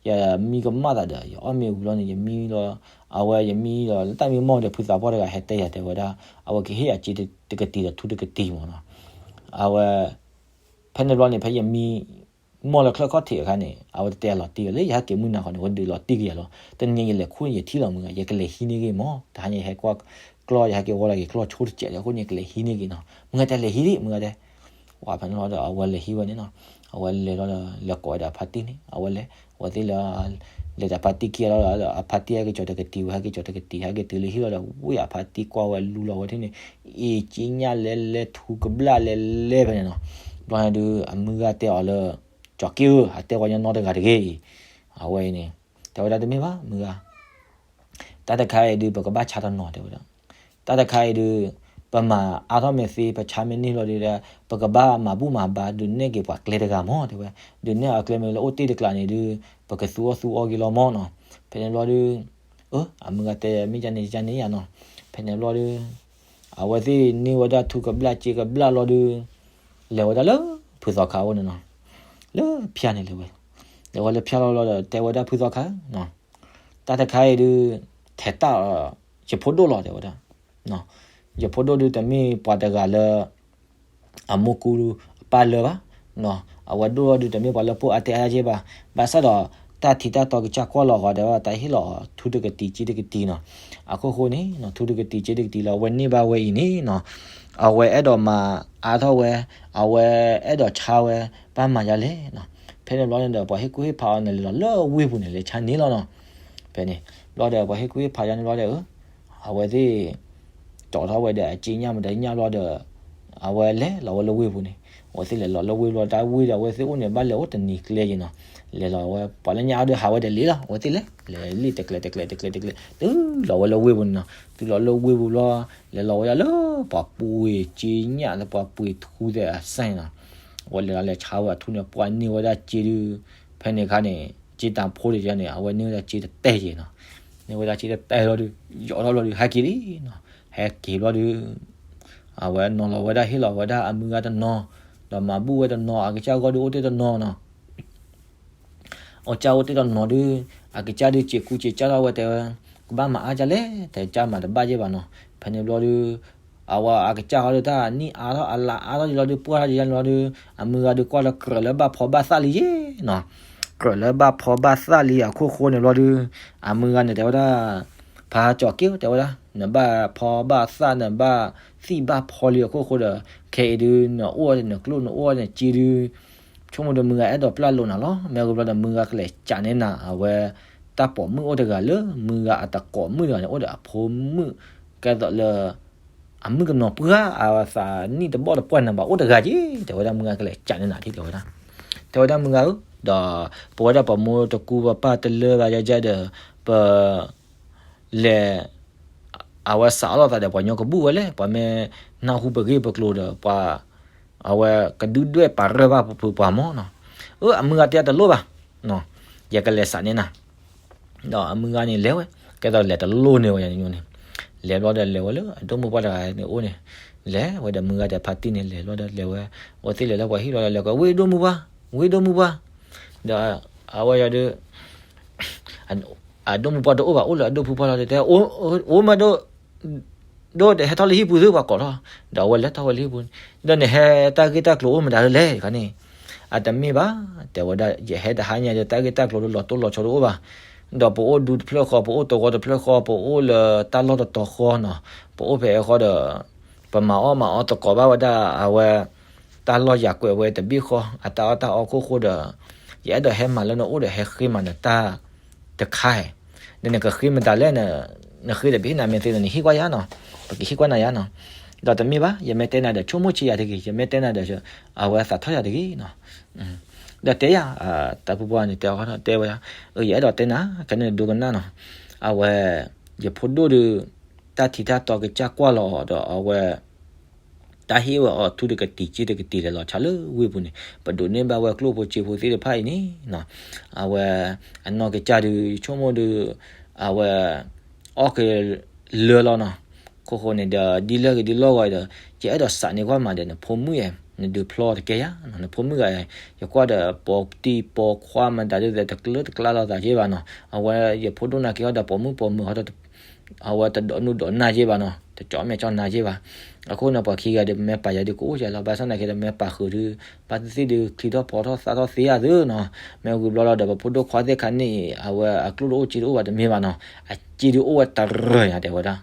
ယမံကမၣ်သးဒီး ယအီၣ်မ့ၤဝံၤလီၤန့ၣ် ယမံလီၤ အဝဲယမံလီၤ လၢတၢ်မံမီၢ်ဒီး ဖုသးပှၢ်တဂၤဟဲတဲယၤတဲဝဲဒၣ် အဝဲကဟ့ၣ်ယၤစ့တကတံၤဒီးထူတကတံၤမ့ၢ်နီၤ အဝဲ ဖဲန့ၣ်ဘျီန့ၣ် ဖဲယမံ မီၢ်လၢချၢၣ်ခီၣ်ထံးအခါန့ၣ် အဝဲတတဲလီၤတံၢ်လၢ ယဟဲက့ၤမုၢ်နၤဃီန့ၣ် ဝဲဒုးလီၤတံၢ်က့ၤယၤလီၤ တနံၤယလဲၤခူၣ်န့ၣ် ယထံၣ်လီၤမုၢ်ဂၤ ယကလဲၤဟံးန့ၢ်ဂ့ၤမး တဟါညါယဟဲကွၢ်ကျီၢ် ယဟဲက့ၤဝီလီၤက့ၤကျီၢ်ဆိတစဲးလၢအဃိန့ၣ် ယကလဲၤဟံးန့ၢ်ဂ့ၤနီၤ မုၢ်ဂၤတဲလဲၤဟံးဒံး မုၢ်ဂၤတဲ ဝဲဖဲန့ၣ်လီၤဒီး အဝဲလဲၤဟံးဝဲန့ၣ်နီၤ အဝဲလဲၤလီၤဒီး လဲၤကိးဝဲဒၣ်အဖါတံၢ်န့ၣ် အဝဲလဲၤ အဝဲသ့ၣ်လၢ လဲၤတၢ်ဖါတံၢ်ခံဂၤလီၤဒီး အဖါတံၢ်ဟဲက့ၤကၠီၤတကတံၤ ဝဲဟဲက့ၤကၠီၤတကတံၤ ဟဲက့ၤတုၤလၢဟံၣ်လီၤဒီး ဝံအဖါတံၢ်ကွၢ်ဝဲလူလီၤဝဲထံၣ်န့ၣ် အ့ၣ်က့ညၣ်လဲလဲထူကဘျၣ်လဲလဲဖဲန့ၣ်နီၤ ဘျီန့ၣ်ဒုး အမုၢ်ဂၤတဲအီၤလၢ ကၠီၤက့ၣ်ဧၢ အတဲဝဲညီနီတဂၤတဂ့ၤအံၤ အဝဲအံၤန့ၣ် တဲဝဲဒၣ်တမ့ၢ်ဘၣ် မုၢ်ဂၤ တၢ်တခါအံၤဒုး ပကဘၣ်ဆါတနီၤ တဲဝဲဒၣ် တၢ်တခါအံၤဒုး ပမၤအါထီၣ်မ့ၢ်သ့ ပဆါမ့ၢ်န့ၢ်လီၤဒုး ပကဘၣ်မၤဘူၣ်မၤဘါ ဒုးနဲၣ်က့ၤပှၤကျဲတဂၤမး တဲဝဲ ဒုးနဲၣ်အီၤကျဲမ့ၢ်လၢအိၣ်တ့ၢ်တကျးန့ၣ်ဒုး ပကသူအီၣ်သူအီက့ၤလီၤမးနီၤ ဖဲန့ၣ်ဘျီဒုး အၢ အမုၢ်ဂၤတဲမ့ၢ်ဒ်န့ၣ်ဒ်န့ၣ်ယါနီၤ ဖဲန့ၣ်ဘျီဒုး အဝဲသ့ၣ်န့ၢ်ဝဲဒၣ်ထူကဘျၣ်စ့ကဘျၣ်လီၤဒုး လဲၤဝဲဒၣ်လၢဖုသီခါအအိၣ်န့ၣ်နီၤ လၢဖၠါန့ၣ်လဲၤဝဲ လဲၤဝဲလၢဖၠါလီၤလီၤဒီး တဲဝဲဒၣ်ဖုသီခါ တၢ်တခါအံၤဒုး ထဲးတၢ် ယဖိဒိၣ်လီၤ တဲဝဲဒၣ် ယဖိဒိၣ်ဒုးတမ့ၢ်ပှၤတဂၤလၢ အမိၢ်ကူအပၢ်လၢဘၣ် အဝဲဒိၣ်လီၤဒုးတမ့ၢ်ပှၤလၢပိၢ်အါတဲအါက့ဘၣ် ဘၣ်ဆၣ်ဒီး တၢ်ထံးတၢ်တီကစၢ်ကွၢ်လီၤဃီဒီး တၢ်ဟ့ၣ်လီၤထူတကတံၤစ့တကတံၤနီၤ အခိၣ်ဃိန့ၣ် ထူတကတံၤစ့တကတံၤလၢအဝဲန့ၢ်ဘၣ်ဝဲအံၤန့ၣ်နီၤ အဝဲအဲၣ်ဒိးမၤအါထီၣ်ဝဲ အဝဲအဲၣ်ဒိးဆါဝဲ ဘၣ်မၤယါလဲၣ်နီၤ ဖဲန့ၣ်ဘျီန့ၣ်ဒီး ပှၤဟ့ၣ်ကူၣ်ဟ့ၣ်ဖးအီၤန့ၣ် လဲၤလီၤလၢဝ့ၢ်ပူၤန့ၣ် လဲၤဆါန့ၢ်လီၤနီၤ ဖဲန့ၣ် ဘျီဒီး ပှၤဟ့ၣ်ကူၣ်ဟ့ၣ်ဖးယါန့ၣ်ဘျီဒီး အဝဲသ့ၣ် ကၠီထီၣ်ဝဲဒီးအက့ညၣ်မတၤညၣ်ဘျီဒီး အဝဲလဲၤလီၤဝဲလၢဝ့ၢ်ပူၤန့ၣ် အဝဲသ့ၣ်လဲၤလီၤလၢဝ့ၢ်ဘျီ တၢ်ဝ့ၢ်ဒီးအဝဲသ့ၣ်အိၣ်န့ၣ် ဘၣ်လဲၤအိၣ်တနံၤကျဲက့ၤနီၤ လဲၤလီၤဝဲ ပှၤလၢညါအီၤဒီးဟးဝဲဒီးလ့လီၤ အဝဲသ့ၣ်လဲၤ လဲၤလ့တကျဲတကျဲတကျဲတကျဲ တုၤလီၤဝဲလၢဝ့ၢ်ပူၤန့ၣ်နီၤ တုၤလီၤလၢဝ့ၢ်ပူၤဘျီ လဲၤလီၤဝဲဒၣ်လၢပှၤပှ့ၤက့ညၣ်လၢ ပှၤပှ့ၤထူသ့ၣ်အစဲနီၤ အဝဲလဲၤလီၤလဲၤဆါဝဲအထူန့ၣ် ပှၤန့ၢ်ဝဲဒၣ်စ့ဒုး ဖဲန့ၣ်အခါန့ၣ် စ့တၢ်ဖိတယါန့ၣ် အဝဲန့ၢ်ဝဲဒၣ်စ့တတဲယဲနီၤ န့ၢ်ဝဲဒၣ်စ့တတဲလီၤဒုး ယီၤထီၣ်လီၤဒုး ဟဲက့ၤလံနီၤ ဟဲက့ၤဘျီဒုး အဝဲနီၤလီၤဝဲဒၣ်ဟ့ၣ်လီၤဝဲဒၣ်အမုၢ်ဂၤတနီၤ ဒီးမၤဘူၣ်ဝဲတနီၤ အကစၢ်ဂီၢ်ဒုးအိၣ်တ့ၢ်တနီၤနီၤ အကစၢ်အိၣ်တ့ၢ်တနီၤဒုး အကစၢ်ဒုးစ့ၤကူစ့ၤကၢ်ထီၣ်ဝဲတဲဝဲ ကဘၣ်မၤအါကလဲၣ် တဲကစၢ်မၤတဘၣ်ယဲၢ်ဘၣ်နီၤ ဖဲန့ၣ်ဘျီဒုး အဝဲအကစၢ်ဃီဒုးတၢ်နံၣ်အါထီၣ်အလါအါထီၣ်ယလီၤဒုး ပှၢ်ထီၣ်ယလီၤဒုး အမုၢ်ဂၤဒုးကွၢ်လၢကြၢးလၢဘၣ်ဖီဘၣ်သၣ်လံယဲၢ်နီၤ ကြၢးလၢဘၣ်ဖီဘၣ်သၣ်လံအခိၣ်ဃိန့ၣ်ဘျီဒုး အမုၢ်ဂၤန့ၣ်တဲဝဲဒၣ် ဖးကၠီၤက့ၣ်တဲဝဲဒၣ် နဘၣ်ဖီဘၣ်သၣ် နဘၣ်သံၣ်ဘၣ်ဖီလံအခိၣ်ဃိဒီး ခဲအံၤဒုး နအိၣ်နကျိၣ်နအိၣ်နစ့ဒုး ဆိကမိၣ်ဒီးမုၢ်ဂၤအဲၣ်ဒိးပျၢ်လိာ်နၤလီၤ. မ့ၢ်ဝံၤဘျီဒီး မုၢ်ဂၤကလဲၤစးန့ၢ်နၤ အဝဲ တၢ်ပိာ်မုၣ်အိၣ်တဂၤလၢ မုၢ်ဂၤအတကိးမုၣ်တဂၤန့ၣ် အိၣ်ဒီးအဖိမုၣ် ကဲသိးလၢ အမုၣ်ကနီၤပှၢ် အသးနံၣ်တဘီၣ်တပှၢ်န့ၣ်ဘၣ် အိၣ်တဂၤက့ၤ တဲဝဲဒၣ် မုၢ်ဂၤကလဲၤစးန့ၢ်နၤ တဲဝဲဒၣ်. တဲဝဲဒၣ်မုၢ်ဂၤဧၢ, ဒီးပဝဲဒၣ်ပမိၢ်တကူပပၢ်တလၢဘၣ်ယၤယၤဒီး ပ လဲၤ အဝဲစးအီၣ်လိာ်သးဒီးပှၤညီကဘူၣ်ဝဲလဲၣ်, ပှၤမ့ၢ်နၢ်ဟူပဂ့ၢ်ပကျိၤဒီး ပှၤ အဝဲကဒုၣ်ဒွဲၣ်ပာ်ရၢၢ်ဘၣ်ပဖုပှၤမၢ်နီၤ. အၢ အမုၢ်ဂၤတဲတလိၣ်ဘၣ်, ယကလဲၤစးန့ၢ်နၤ. ဒီးအမုၢ်ဂၤန့ၣ်လဲၤဝဲ, ကဲသိးလဲၤတလိၣ်န့ၢ်ဝဲန့ၣ်, လဲၤဘျီဒီးလဲၤဝဲလၢအဒိၣ်မုၢ်ပှၢ်တဂၤန့ၣ်အိၣ်န့ၣ်, လဲၤဝဲဒီးမုၢ်ဂၤဒီးဖါတံၢ်န့ၣ်လဲၤဘျီဒီးလဲၤဝဲ, အဝဲသ့ၣ်လဲၤလၢပှၤဟံၣ်လီၤဒီးလဲၤကွၢ် ဝ့ၢ်ဒိၣ်မုၢ်ပှၢ်, ဝ့ၢ်ဒိၣ်မုၢ်ပှၢ်, ဒီး အဝဲယၤဒုး အဒိၣ်မုၢ်ပှၢ်တအိၣ်ဘၣ် အိၣ်လၢအဒိၣ်ဖုပှၢ်လီၤ တဲ အိၣ်မးဒိၣ်, ဒိၣ်တဲဟဲထီၣ်လၢဟံၣ်ပူၤသုပှၤကိးထီၣ်, ဒီးအဝဲလဲၤထီၣ်ဝဲလၢဟံၣ်ပူၤ, ဒီးနဟဲတၢ်ဂ့ၢ်တၢ်ကျိၤအိၣ်မတၤဒ်လဲၣ်တခါန့ၣ်, အတမ့ၢ်ဘၣ်, တဲဝဲဒၣ် ယဟဲတဟါညါဒီးတၢ်ဂ့ၢ်တၢ်ကျိၤဒီးလီၤတိၢ်လီၤဆီတအိၣ်ဘၣ်, ဒီးပအိၣ်ဒူတဖျၢၣ်ဃီ ပအိၣ်တဝီတဖျၢၣ်ဃီ ပအိၣ်လၢတၢ်လီၢ်တတီၤဃီနီၤ, ပအိၣ်ဖဲအဃီဒီး ပမၤအီၣ်မၤအီသကိးဘၣ်ဝဲဒၣ်အဝဲ တၢ်လီၢ်ယၤကွဲးဝဲတဘ့ၣ်ဃီ အတၢ်အီၣ်တၢ်အီခိၣ်ဃိဒီး ယအဲၣ်ဒိးဟဲမၤလၢနအိၣ်ဒီးဟဲဃ့မၤနတၢ်တခါ, ဒီးနကဃ့မတၤလဲၣ်, နဃ့ဒီးပဟ့ၣ်နၤမ့ၢ်သ့ဒီးနဟ့ၣ်ကွၢ်ယၤနီၤ, ပကဟ့ၣ်ကွၢ်နၤယၤနီၤ, ဒီးတမ့ၢ်ဘၣ် ယမ့ၢ်တဲနၤဒီးဆိကမိၣ်ဆံးယၤတဂ့ၤ, ယမ့ၢ်တဲနၤဒီး အဝဲသးထီၣ်ယၤတဂ့ၤနီၤ, ဒီးတဲယၤ တၢ်ဖုပှၢ်န့ၣ်တဲအီၤတဲဝဲဒၣ်, အၢ ယအဲၣ်ဒိးတဲနၤ ကဲန့ၣ်ဒိကနၣ်နီၤ, အဝဲ ယဖိဒိၣ်ဒီး တၢ်ထံးတၢ်တီကစၢ်ကွၢ်လီၤအီၤဒီးအဝဲ တၢ်ဟ့ၣ်ဝဲအီၤထူတကတံၤစ့တကတံၤလဲၤလီၤဆါလၢဝ့ၢ်ပူၤန့ၣ် ပဒိးန့ၢ်ဘၣ်ဝဲကျိၣ်ဖိစ့ဖိသ့ၣ်တဖၣ်အံၤန့ၣ်နီၤ, အဝဲ အနီၢ်ကစၢ်ဒီး ဆိကမိၣ်ဒီး အဝဲ အီၣ်က့ၤလၢလီၤနီၤ, ခိၣ်ဃိန့ၣ်ဒီး ဒ်လဲၣ်ဂ့ၤဒ်လီၢ်ဂီၤဒီး ယအဲၣ်ဒိးစးန့ၢ်ကွၢ်မးဒီး နဖိမုၣ်ဧၢ, နဒုးဖျီတကဲယၤ, နဖိမုၣ်ဂၤ ယကွၢ်ဒီးပိာ်တံၢ်ပိာ်ခွါမတၤဒ်လဲၣ် တကျၢတကျါလိာ်သးက့ဘၣ်နီၤ, အဝဲယဖိဒိၣ်နာ်က့ၤအီၤဒီးပိာ်မုၣ်ပိာ်မၢၤအီၤဒီး အဝဲတဒိးနုၢ်ဒိးနၢ်က့ဘၣ်နီၤ, တကၠီမဲာ်ကၠီနၢ်က့ဘၣ်, အဃိန့ၣ် ပှၤခံဂၤဒီး မ့ၢ်ပာ်ယၤဒီးကအိၣ်ယၤလီၤ, ဘၣ်ဆၣ်နာ်က့ဒီး မ့ၢ်ပာ်ဃုာ်ဒီး ဘၣ်သ့ၣ်သ့ၣ်ဒီး ချံထီၣ်ဖီထီၣ်သၣ်ထီၣ်သ့ဧါသုနီၤ, မ့ၢ်ဝံၤဘျီလီၤဒီး ပဖိဒိၣ်ခွါသ့ၣ်ခါန့ၣ် အဝဲအကျိၣ်တအိၣ်စ့တအိၣ်ဘၣ်တမ့ၢ်ဘၣ်နီၤ, အစ့ဒုးအိၣ်ဝဲတရၢၢ်ညါတဲဝဲဒၣ်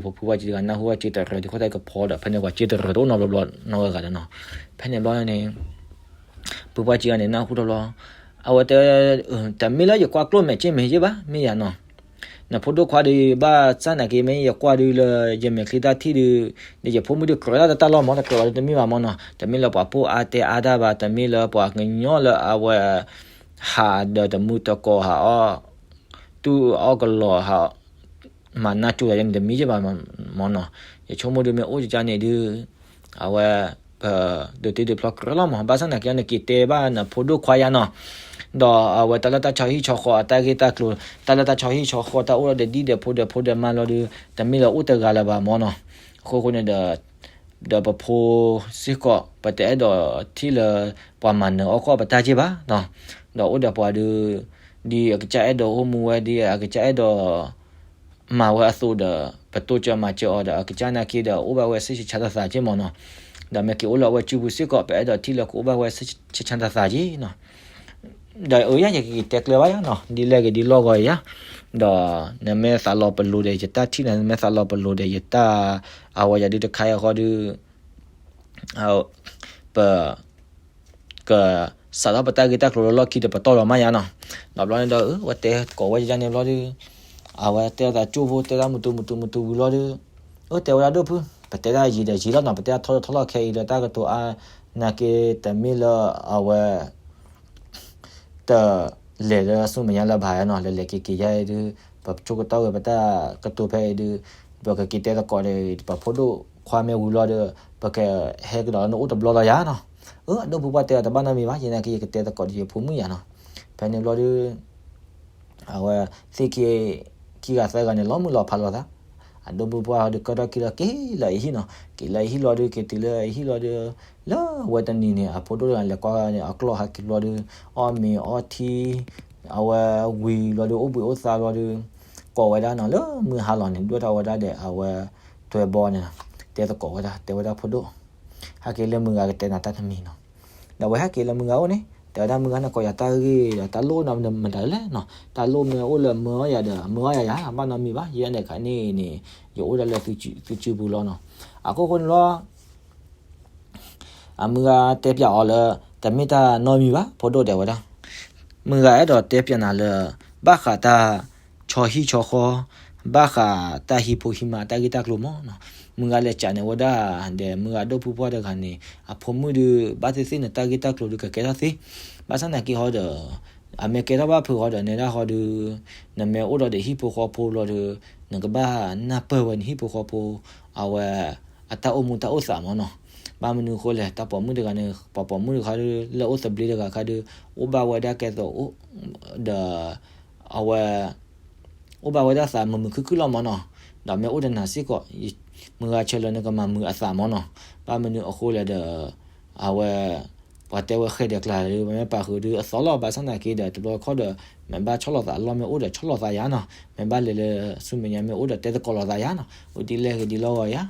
ပဖိပၢ်ကံတဂၤနၢ်ဟူဝဲစ့တရၢၢ် ဒ်ခိၣ်သၣ်ကဖီဒီး ဖဲန့ၣ်ပှၤစ့တရၢၢ်တအိၣ်နီတဘျီဘျီနီတဂၤဒီးနီၤ, ဖဲန့ၣ်ဘျီန့ၣ် ပၢ်ပှၢ်ကံဂၤန့ၣ် နၢ်ဟူတဘျီ, အဝဲတဲ, တမ့ၢ်လၢယကွၢ်ကျိၣ်မဲာ်စ့မဲာ်ယ့ၢ်ဘၣ် မ့ၢ်ယၤနီၤ, နဖိဒိၣ်ခွါဒီး ဘၣ်ဆၣ်နာ်က့ မ့ၢ်ယကွၢ်ဒုးလၢ ယမဲာ်ချံတၢ်ထံၣ်ဒုး, ဒီးယဖိမုၣ်ဒုးကြၢးတၢ်တၢ်လီၢ်မၢ် တကြၢးဘၣ်ဒုးတမ့ၢ်ဘၣ်မၢ်နီၤ, တမ့ၢ်လၢပှၤဖိအါတဲအါတၢ်ဘၣ်, တမ့ၢ်လၢပှၤကညီလၢအဝဲ ဟးဒီးတမုာ်တကိးဟးအီၣ် တူၢ်အီၣ်ကလီၤဟး မၤနၢ်ကၠိယၤန့ၣ် တမ့ၢ်ယ့ၢ်ဘၣ်မၢ်နီၤ, ယဆိကမိၣ်ဒုးမ့ၢ်အိၣ်ကကန့ၣ်ဒုး အဝဲ ပ ဒုးတ့ဒုးဖျီကြၢးလီၤမၢ်, ဘၣ်ဆၣ်နာ်က့ နက့ၤတဲဘၣ်နဖိဒိၣ်ခွါယၤနီၤ, ဒီးအဝဲတၢ်လၢတၢ်ဆီဟံၣ်ဆီဃီအတၢ်ဂ့ၢ်တၢ်ကျိၤ, တၢ်လၢတၢ်ဆီဟံၣ်ဆီဃီတၢ်အိၣ်လီၤဒီးဒ်ဒီးဖိဒီးဖိဒီးမါလီၤဒုး တမ့ၢ်လၢအိၣ်တဂၤလၢၤဘၣ်မၢ်နီၤ, အဃိဃိန့ၣ်ဒီး ဒီးပဖိစ့ၢ်ကီး ပတအဲၣ်ဒိးထံၣ်လၢ ပှၤမၤနၢၤအီၣ်ကီၢ်ပတၢ်က့ၢ်ဘၣ်နီၤ, ဒီးအိၣ်ဒီးပှၤဒုး ဒ်အကစၢ်အဲၣ်ဒိးအိၣ်မူဝဲ ဒ်အကစၢ်အဲၣ်ဒိး မၤဝဲအသိးဒီး ပတိစၢၤမၤစၢၤအီၤဒီး အကစၢ်နာ်က့ဒီး အိၣ်ဘၣ်ဝဲဆံးဆံးဆါသးသးက့ၢ်မၢ်နီၤ, ဒီးမ့ၢ်က့ၤအိၣ်လၢအဝဲစုပူၤစ့ၢ်ကီး ပအဲၣ်ဒိးထံၣ်လၢကအိၣ်ဘၣ်ဝဲဆံးဆံးဆါသးသးက့ၢ်နီၤ, ဒီးအၢယၤ ယကက့ၤတဲကျၢၤဘၣ်ယၤနီၤ ဒ်လဲၣ်ဂ့ၤဒ်လီၢ်ဂီၤယၤ, ဒီးနမ့ၢ်သးလီၤပလိာ်ဒီးယတၢ်ထံၣ်န့ၣ် နမ့ၢ်သးလီၤပလိာ်ဒီးယတၢ် အဝဲယၤဒုးတခါအံၤအဃိဒီး ပ ကစးထီၣ်ပတၢ်ဂ့ၢ်တၢ်ကျိၤလၢလီၢ်ခံဒီးပတီၢ်လီၤမးယၤနီၤ, ဒီးဘျီန့ၣ်ဒီး အဝဲတဲသကိးဝဲယၤန့ၣ်ဘျီဒီး အဝဲတဲသးကၠိဖိတဲတၢ်မုၢ်တူမုၢ်တူမုၢ်တူဝံၤလီၤဒီး အၢ တဲဝဲဒၣ်ဒိၣ်ဖု ပတဲတၢ်ယံၤဒီးယံၤလီၤနီၤ ပတဲတၢ်ထီထီၣ်လီၢ်ခဲအံၤဒီးတၢ်ကတိၤအါ နာ်က့တမ့ၢ်လၢအဝဲ တလဲၤလၢဆူမဲာ်ညါလၢဘၣ်နီၤ လဲၤလဲၤက့ၤက့ၤယါအံၤဒုး ပဆိကတီၢ်ဝဲပတၢ်ကတိၤဖဲအံၤဒုး ပကက့ၤတဲသကိးဒီး ပဖိဒိၣ်ခွါမ့ၢ်ဝံၤလီၤဒီး ပကဟဲကဒီးလၢနအိၣ်တဘျီလီၤယၤနီၤ, အၢ အဒိၣ်ဖုပှၢ်တဲအီၤတဘၣ်နီတမံၤဘၣ် ယနာ်က့ၤယကတဲသကိးဒီးယဖိမုၣ်ယၤနီၤ, ဖဲန့ၣ်ဘျီဒုး အဝဲသ့ၣ်ခံ ခံဂၤသၢဂၤန့ၣ် လီၤမုၢ်လီၤဖးလိာ်သး, အဒိၣ်ဖုပှၢ်ဒီးကၢထီၣ်ခံလီၤက့ၤလၢအဟံၣ်နီၤ, က့ၤလၢအဟံၣ်လီၤဒုး က့ၤတုၤလၢအဟံၣ်လီၤဒီး လၢအဝဲတနံၤန့ၣ် အဖိဒိၣ်တဂၤလဲၤကွၢ်န့ၣ် အကျီၢ်ဟးက့ၤဘျီဒီး အီၣ်မ့ၤအီထံ အဝဲဝံၤဘျီဒီး အိၣ်ဘှံးအိၣ်သါဘျီဒီး ကိးဝဲဒၣ်နီၤ လၢမုၢ်ဟါလီၤန့ၣ် ဒွဲၣ်ထီၣ်ဝဲဒၣ်ဒီး အဝဲ ထွဲဘီန့ၣ်နီၤ, တဲသကိးဝဲဒၣ် တဲဝဲဒၣ်ဖိဒိၣ် ဟဲက့ၤလၢမုၢ်ဂၤကတဲနၤတၢ်တမံၤနီၤ, ဒီးဝဲဟဲက့ၤလၢမုၢ်ဂၤအိၣ်န့ၣ် တဲဝဲဒၣ်မုၢ်ဂၤန့ၣ် ကိးယၤတၢ်ဂ့ၢ်ဒီးတၢ်လိၣ်နီၤ မတၤလဲၣ်နီၤ, တၢ်လိၣ်မ့ၢ်အိၣ်လၢမၢအီၣ်ယၤဒီး မၢအီၣ်ယၤယၤ ဘၣ်နီတမံၤဘၣ်, ယဲန့ၣ်ခါန့ၣ်န့ၣ် ယအိၣ်ဒၣ်လၢသုစုပူၤလီၤနီၤ, အခိၣ်ဃိန့ၣ်လီၤ အမုၢ်ဂၤတဲပျးအီၤလၢ တမ့ၢ်တၢ်နီတမံၤဘၣ် ဖိဒိၣ်တဲဝဲဒၣ်. မုၢ်ဂၤအဲၣ်ဒိးတဲပၠးနၤလၢ ဘၣ်ဃးတၢ်ဆီဟံၣ်ဆီဃီ, ဘၣ်ဃးတၢ်ဟံးဖိဟံးမါတၢ်ဂ့ၢ်တၢ်ကျိၤမးနီၤ. မုၢ်ဂၤလဲၤကးန့ၢ်ဝဲဒၣ် ဒီးမုၢ်ဂၤဒိၣ်ဖုပှၢ်တဂၤန့ၣ် အဖိမုၣ်ဒုး ဘၣ်သ့ၣ်သ့ၣ်န့ၣ် တၢ်ဂ့ၢ်တၢ်ကျိၤဒုးကကဲထီၣ်သ့. ဘၣ်ဆၣ်သနာ်က့ဟီဒီး အမ့ၢ်ကဲထီၣ်ဘၣ်ဖုးဃီဒီး နဲဒၣ်ဃီဒုး နမ့ၢ်အိၣ်ဒီးဒီးဟံၣ်ဖိဃီဖိလီၤဒီး နကဘၣ်နၢ်ပၢၢ်ဝဲန့ၣ် ဟံၣ်ဖိဃီဖိ အဝဲ အတၢ်အိၣ်မူတၢ်အိၣ်သးမးနီၤ. ဘၣ်မနုၤအဃိလဲၣ်, တၢ်ပိာ်မုၣ်တဂၤန့ၣ် ပှၤပိာ်မုၣ်တဂၤဒီး လၢအိၣ်သဘျ့တဂၤခါဒီး အိၣ်ဘၣ်ဝဲဒၣ်ကဲသိးအိၣ် ဒီး အဝဲ အိၣ်ဘၣ်ဝဲဒၣ်သးမုာ်မုာ်ခုၣ်ခုၣ်လီၤမးနီၤ. ဒီးမ့ၢ်အိၣ်ဒီးနၤစ့ၢ်ကီး မုၢ်ဂၤဆၢလၢနကမၤမုာ်အသးမးနီၤ. ဘၣ်မနုၤအဃိလဲၣ်ဒီး အဝဲ ပှၤတဲဝဲဃဲၤဒီးကျါဒီး ပမ့ၢ်ပာ်ဃုာ်ဒီးအသီလီၤ. ဘၣ်ဆၣ်သနာ်က့ဒီး တဘျီခီၣ်ဒီး မ့ၢ်ဘၣ်ဆီၣ်လီၤသးအလီၢ် မ့ၢ်အိၣ်ဒီးဆီၣ်လီၤသးယါနီၤ. မ့ၢ်ဘၣ်လဲၤလၢဆူမဲာ်ညါ မ့ၢ်အိၣ်ဒီးတဲသကိးလီၤသးယါနီၤ. အိၣ်ဒ်လဲၣ်ဂ့ၤဒ်လဲၣ်ဂ့ၤယါ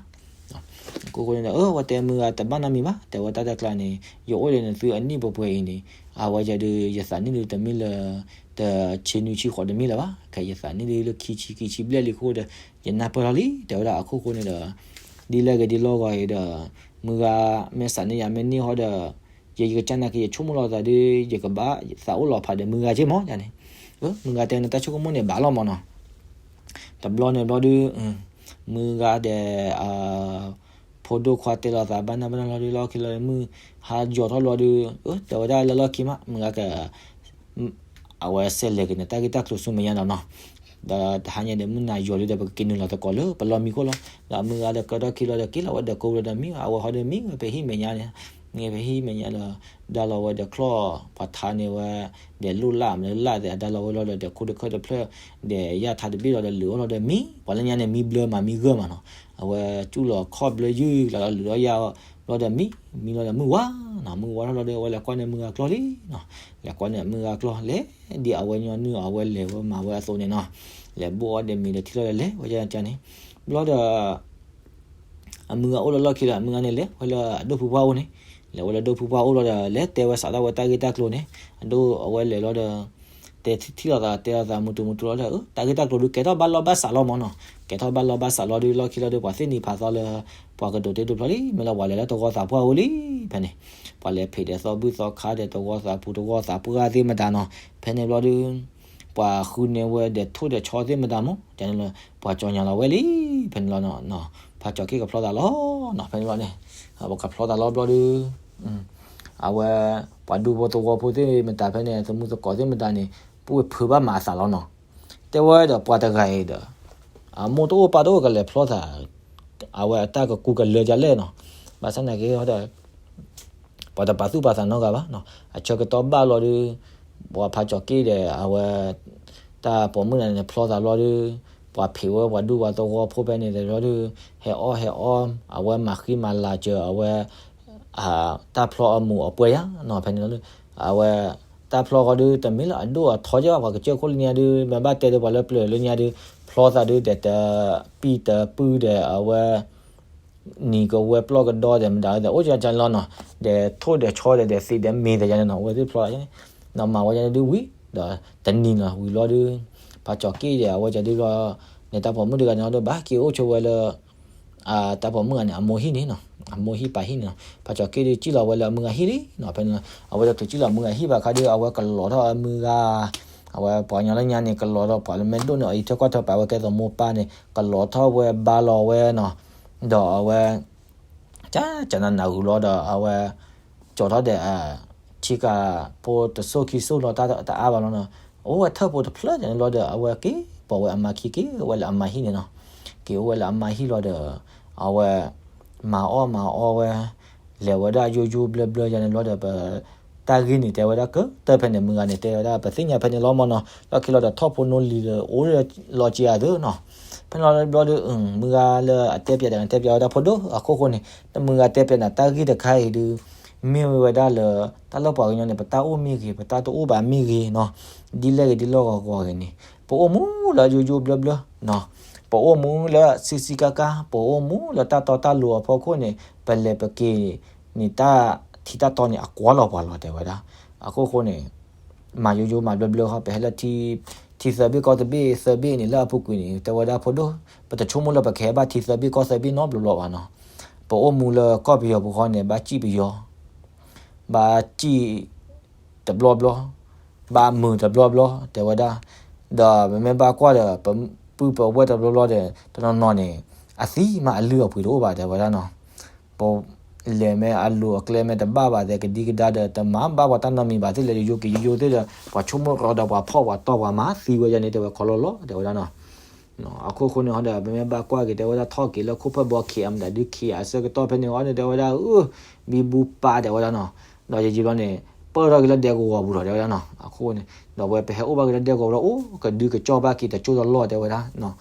အဃိဃိန့ၣ်ဒီး အဝဲတဲမုၢ်ဂၤတဘၣ်နီတမံၤဘၣ်, တဲဝဲတၢ်တကျါန့ၣ် ယအိၣ်ဒီးနသုအနံၣ်ပှဲၤပှဲၤအံၤန့ၣ် အဝဲယဲဒုး ယသးနံၣ်ဒုးတမ့ၢ်လၢ တဆံနွံဆံဃိးတမ့ၢ်လၢၤဘၣ်, ခဲယသးနံၣ်ဒုးလၢခံဆံခံဆံဘျဲၣ်လံအဃိဒီး ယနၢ်ပၢၢ်ထီၣ်လံ တဲဝဲဒၣ်. အဃိဃိန့ၣ်ဒီး ဒ်လဲၣ်ဂ့ၤဒ်လဲၣ်ဂ့ၤအံၤဒီး မုၢ်ဂၤမ့ၢ်သးနံၣ်ယၤမ့ၢ်န့ၢ်ဟီဒီး ယကစၢ်နာ်က့ ယဆိကမိၣ်လီၤသးဒီး ယကဘၣ်သးအိၣ်လီၤဖးဒီးမုၢ်ဂၤက့မးန့ၣ်. မုၢ်ဂၤတဲနတၢ်ဆိကမိၣ်န့ၣ်ဘၣ်လီၤမးနီၤ. တဘျီန့ၣ်ဘျီဒုး မုၢ်ဂၤဒီး ဖိဒိၣ်ခွါတဲလီၤသး ဘၣ်နၢ်ဘၣ်နၢ်လီၤဒုး လီၢ်ခံလီၤဒီး မုၢ်ဟါယီၤထီၣ်ဘျီဒုး တဲဝဲဒၣ်လၢလီၢ်ခံမး မုၢ်ဂၤက အဝဲစဲးလဲၤက့ၤန့ၣ် တၢ်ဂ့ၢ်တၢ်ကျိၤဆူမဲာ်ညါဒီးနီၤ. ဒီးတဟါညါဒီး မုၢ်နၤယီၤလံဒီး ပကက့ၤနုာ်လီၤသကိးလၢပလီၢ်မံခိၣ်လီၤ. ဒီးမုၢ်ဂၤဒီးကၢထီၣ်ခံလီၤဒီး က့ၤလီၤဝဲဒီးကိးလီၤဒီးမံ အဝဲဟီဒီးမံဝဲဖဲဟံၣ်မဲာ်ညါန့ၣ် မံဖဲဟံၣ်မဲာ်ညါလီၤ. ဒါလီၤဝဲဒီးချီၣ် ပှၤထါန့ၢ်ဝဲ ဒီးလိၣ်လၢ်မနုၤလၢ်သ့ၣ် အဒါလီၤဝဲလီၤဒီး ဒီးခိၣ်တခၢၣ်တဖျၢၣ် ဒီးယၣ်ထါတဘ့ၣ်လီၤဒီး လုာ်အီၣ်လီၤဒီးမံ. ပှၤလၢညါန့ၣ် မံဘျၢမး မံဂၢၢ်မးနီၤ. အဝဲစူၣ်လီၤခီၣ်ဘျၢယုၢ်လီၤဒီး လုာ်အီၣ်ယၣ်လီၤဒီးမံ, မံလီၤဒီးမုၢ်ဝါနီၤ. မုၢ်ဝါထီၣ်လီၤဒီး အဝဲလဲၤကွၢ်န့ၢ်မုၢ်ဂၤကျီလံနီၤ. လဲၤကွၢ်န့ၢ်မုၢ်ဂၤကျီ လဲၤဒ်အဝဲညီနုၢ်အဝဲလဲၤဝဲမၤဝဲအသိးန့ၣ်နီၤ. လဲၤဘိၣ်အီၣ်ဒီးမ့ၤဒီးထံၣ်လီၤဒီးလဲၤဝဲဒ်န့ၣ်န့ၣ် ဘျီဒီး အမုၢ်ဂၤအိၣ်လၢလီၢ်ခံဒီး အမုၢ်ဂၤန့ၣ် လဲၤဝဲလၢအဒိၣ်ဖုပှၢ်အိၣ်န့ၣ်, လဲၤဝဲလၢဒိၣ်ဖုပှၢ်အိၣ်လီၤဒီး လဲၤတဲဝဲစးထီၣ်ဝဲတၢ်ဂ့ၢ်တၢ်ကျိၤန့ၣ်, အဒိၣ်အဝဲလဲၤလီၤဒီး တဲထံၣ်လီၤသး တဲလီၤသးမုာ်တူာ်မုာ်တူာ်လီၤဒီး တၢ်ဂ့ၢ်တၢ်ကျိၤဒုး ကဲထီၣ်ဘၣ်လီၢ်ဘၣ်စးလီၤမးနီၤ, ကဲထီၣ်ဘၣ်လီၢ်ဘၣ်စးလီၤဒုး လီၢ်ခံလီၤဒီး ပှၤသ့ၣ်နံၤဖးသီလၢ ပှၤကဒိးတ့ဒိးဖျီလံ မ့ၢ်လၢပှၤလဲၤလၢတဝီသးပှၢ်အိၣ်လံ, ဖဲန့ၣ် ပှၤလဲၤဖံးဒီးသီဘူၣ်သီခါဒီး တဝီသးပူၤတဝီသးပှၢ်သ့ၣ်မတၤနီၤ, ဖဲန့ၣ်ဘျီဒုး ပှၤဃုန့ၢ်ဝဲဒီးထိၣ်ဒီးဆီသ့ၣ်မတၤမး, ကန့ၣ်လၢ ပှၤကၠီညါလီၤဝဲလံ, ဖဲန့ၣ်လီၤနီၤ, ဖးကၠီၤက့ၣ်ကဖျီသးလီၤနီၤ, ဖဲန့ၣ်လီၤန့ၣ်, ပကဖျီသးလီၤဘျီဒုး အဝဲ ပှၤဒူဖိသဝီဖိသ့ၣ်မတၤဖဲန့ၣ် သမူသကိးသ့ၣ်မတၤန့ၣ် ပူၣ်ဝဲဖုးဘၣ်မးအသးလီၤနီၤ, တဲဝဲဒီးပှၤတဂၤအံၤဒီး အမိၢ်တအိၣ်ပၢ်တအိၣ်ကလဲၤဖျီသး, အဝဲအတၢ်ကကူကလၢာ်ဒ်လဲၣ်နီၤ, ဘၣ်ဆၣ်သနာ်က့ဒီး ပှၤတပာ်သူၣ်ပာ်သးနီတဂၤဘၣ်နီၤ, အဆၢကတီၢ်ဘၣ်လီၤဒုး ပှၤဖးကၠီၤက့ၣ်ဒီး အဝဲ တၢ်ပိာ်မုၣ်တဂၤန့ၣ် ဖျီသးလီၤဒုး ပှၤဖံးဝဲပှၤဒူပှၤသဝီဖိဖဲန့ၣ်ဒီးလီၤဒုး ဟဲအီၣ်ဟဲအီ အဝဲမၤဃံမၤလၤစၢၤ အဝဲ တၢ်ဖျီအမူးအပှဲၤယါနီၤ, ဖဲန့ၣ်လီၤဒုး အဝဲ တၢ်ဖျီဃီဒုး တမ့ၢ်လၢအဒိၣ်အထီကဲဘၣ် ပှၤကစၢၢ်ခိၣ်လၢညါဒုး မ့ၢ်ဘၣ်တဲဒီးပှၤလၢပျၢၤလၢညါဒုး ဖျီသးဒုး ဒီးတပံၢ်တပုၢ်ဒီး အဝဲ နံၤကဝဲၤပျီၢ်ကဒီဒီးမတၤဒီး အိၣ်ကကန့ၣ်လီၤနီၤ, ဒီးထိၣ်ဒီးဆီဒီး ဒီးသံးဒီးမ့ၤဒီးယါန့ၣ်နီၤ, အဝဲသ့ၣ်ဖျီသးန့ၣ်, နီၤမၤဝဲယါန့ၣ်ဒုးဝံၤ ဒီးတနံၤနီၤ ဝံၤလီၤဒုး ဖးကၠီၤက့ၣ်ဒီး အဝဲကၠီဒုးလီၤ န့ၣ်တၢ်ပိာ်မုၣ်တဂၤန့ၣ်လီၤဒုး ဘၣ်က့ၤအိၣ်ဆိးဝဲလၢ တၢ်ပိာ်မုၣ်ဂၤန့ၣ် အမိၢ်ဟံၣ်န့ၣ်နီၤ, အမိၢ်ဟံၣ်ပၢ်ဟံၣ်န့ၣ်နီၤ, ဖးကၠီၤက့ၣ်ဒုး စံၣ်လီၤဝဲလၢအမုၢ်ဂၤဟံၣ်လံနီၤ, ဖဲန့ၣ်လီၤ အဝဲဒၣ်တုၤစံၣ်လီၤမုၢ်ဂၤဟံၣ်ဘၣ်ခါဒုး အဝဲကလီၤထီၣ်အမုၢ်ဂၤ, အဝဲပှၤကညီလၢညါန့ၣ် ကလီၤထီၣ်ပှၤလၢမဲာ်ဒိၣ်န့ၣ် အအံးထွဲကွၢ်ထွဲပာ်ဝဲကဲသိးမိၢ်ပၢ်န့ၣ် ကလီၤထီၣ်ဝဲဘါလီၤဝဲနီၤ, ဒီးအဝဲ ကနနၢ်ဟူလီၤဒီး အဝဲ ကၠီထီၣ်ဒီး ထံကးဖိတစိၢ်ခံစိၢ်လီၤတၢ်တအါဘၣ်လီၤနီၤ, အိၣ်ဝဲထၢၣ်ဖိတဖျၢၣ်န့ၣ်လီၤဒီး အဝဲက့ၤပိာ်ဝဲအမါခံက့ၤဝဲလၢအမါဟံၣ်န့ၣ်နီၤ, က့ၤအိၣ်ဝဲလၢအမါဟံၣ်လီၤဒီး အဝဲ မၤအီၣ်မၤအီဝဲ လဲၤဝဲဒၣ်ယိယိဘျၢဘျၢယါန့ၣ်လီၤဒီး ပ တၢ်ဂ့ၢ်န့ၣ်တဲဝဲဒၣ်ကတၢၢ်ဖဲန့ၣ် မုၢ်ဂၤန့ၣ် တဲဝဲဒၣ်ပသ့ၣ်ညါဖဲန့ၣ်လီၤမးနီၤ, လီၢ်ခံလီၤဒီး ထီၣ်ဖိနီၢ်လံၤဒီး အိၣ်လီၤက့ၤအသးနီၤ, ဖဲန့ၣ်လီၤဘျီဒီး မုၢ်ဂၤလၢအတဲပၠးဒီး တဲပၠးဝဲဒၣ်ဖိဒိၣ်အခိၣ်ဃိန့ၣ် မုၢ်ဂၤတဲပၠးနၤတၢ်ဂ့ၢ်တခါအံၤဒုး မ့ၢ်ဝဲဒၣ်လၢ တၢ်လၢပှၤကညီန့ၣ် ပတၢ်အိၣ်မ့ၢ်ဂ့ၤ ပတၢ်တအိၣ်ဘၣ်မ့ၢ်ဂ့ၤနီၤ, ဒ်လဲၣ်ဂ့ၤဒ်လဲၣ်ဂ့ၤဂ့ၤန့ၣ် ပအိၣ်မူလၢယိယိဘျၢဘျၢနီၤ, ပအိၣ်မူလၢဆံးဆံးကါကါ ပအိၣ်မူလၢတၢ်တီတၢ်လိၤအဖီခိၣ်န့ၣ် ပလဲၤပက့ၤန့ၣ် တၢ်ထံတၢ်တီန့ၣ် အကွၢ်လီၤပှၤလီၤတဲဝဲဒၣ်, အခိၣ်ဃိန့ၣ် မၤယိယိမၤဘျၢဘျၢဃီ ပဟဲလၢ ထံသၢဘ့ၣ်ကီၢ်တဘ့ၣ်သၢဘ့ၣ်န့ၣ် လၢအပူၤကွံာ်န့ၣ် တဲဝဲဒၣ်ဖိဒိၣ် ပတဆိကမိၣ်လၢပကဟဲဘၣ်ထံသၢဘ့ၣ်ကီၢ်သၢဘ့ၣ်နီတဘျီဘၣ်နီၤ, ပအိၣ်မူလၢကီၢ်ပယီၤပူၤဃီန့ၣ် ဘၣ်စံၣ်ပယီၤ ဘၣ်စံၣ်တဘျီဘျီ, ဘၣ်မုာ်တဘျီဘျီ တဲဝဲဒၣ်, ဒီးပမ့ၢ်ဘၣ်ကွၢ်ဒီး ပပုၢ်ပဝဲၢ်တဘျီဘျီဒီး တနီၤနီၤန့ၣ် အသံမးအလုၢ်အပှ့ၤတအိၣ်ဘၣ် တဲဝဲဒၣ်နီၤ. ပလဲၤမ့ၢ်အလိၤအကျဲမ့ၢ်တဘၣ်ဘၣ်သဲး ကဒံကဒါဒီး တမၤဘၣ်ပှၤတၢ်နီတမံၤဘၣ် သ့ၣ်လဲၤယိယိက့ၤယိယိသ့ၣ်ဒီး ပှၤဆိကမိၣ်ကီဒီးပှၤဖှီၣ်ပှၤတီၢ်ပှၤမၤသံဝဲယၤန့ၣ် တဲဝဲခီလီၤလီၤ တဲဝဲဒၣ်နီၤ. အခိၣ်ဃိန့ၣ်ဟီဒီး ပမ့ၢ်ဘၣ်ကွၢ်က့ၤ တဲဝဲဒၣ် ထီၣ်က့ၤလၢခိၣ်ဖၢၣ်ဘီ ခံအမတၤဒု ခံအဆၢကတီၢ်ဖဲန့ၣ်အီၤန့ၣ် တဲဝဲဒၣ် အၢ ဘံဘူပၢ် တဲဝဲဒၣ်နီၤ. ဒီးယယံာ်ဘျီန့ၣ် ပၢၢ်ထီၣ်က့ၤလၢဒဲကဝီၤပူၤလီၤ တဲဝဲဒၣ်နီၤ. အခိၣ်န့ၣ် ဒီးဝဲပဟဲအိၣ်ဘၣ်က့ၤလၢဒဲကဝီၤလီၤ အိၣ်ကဒုကစီၣ်ဘၣ်က့ၤတကၠိတလီၢ် တဲဝဲဒၣ်,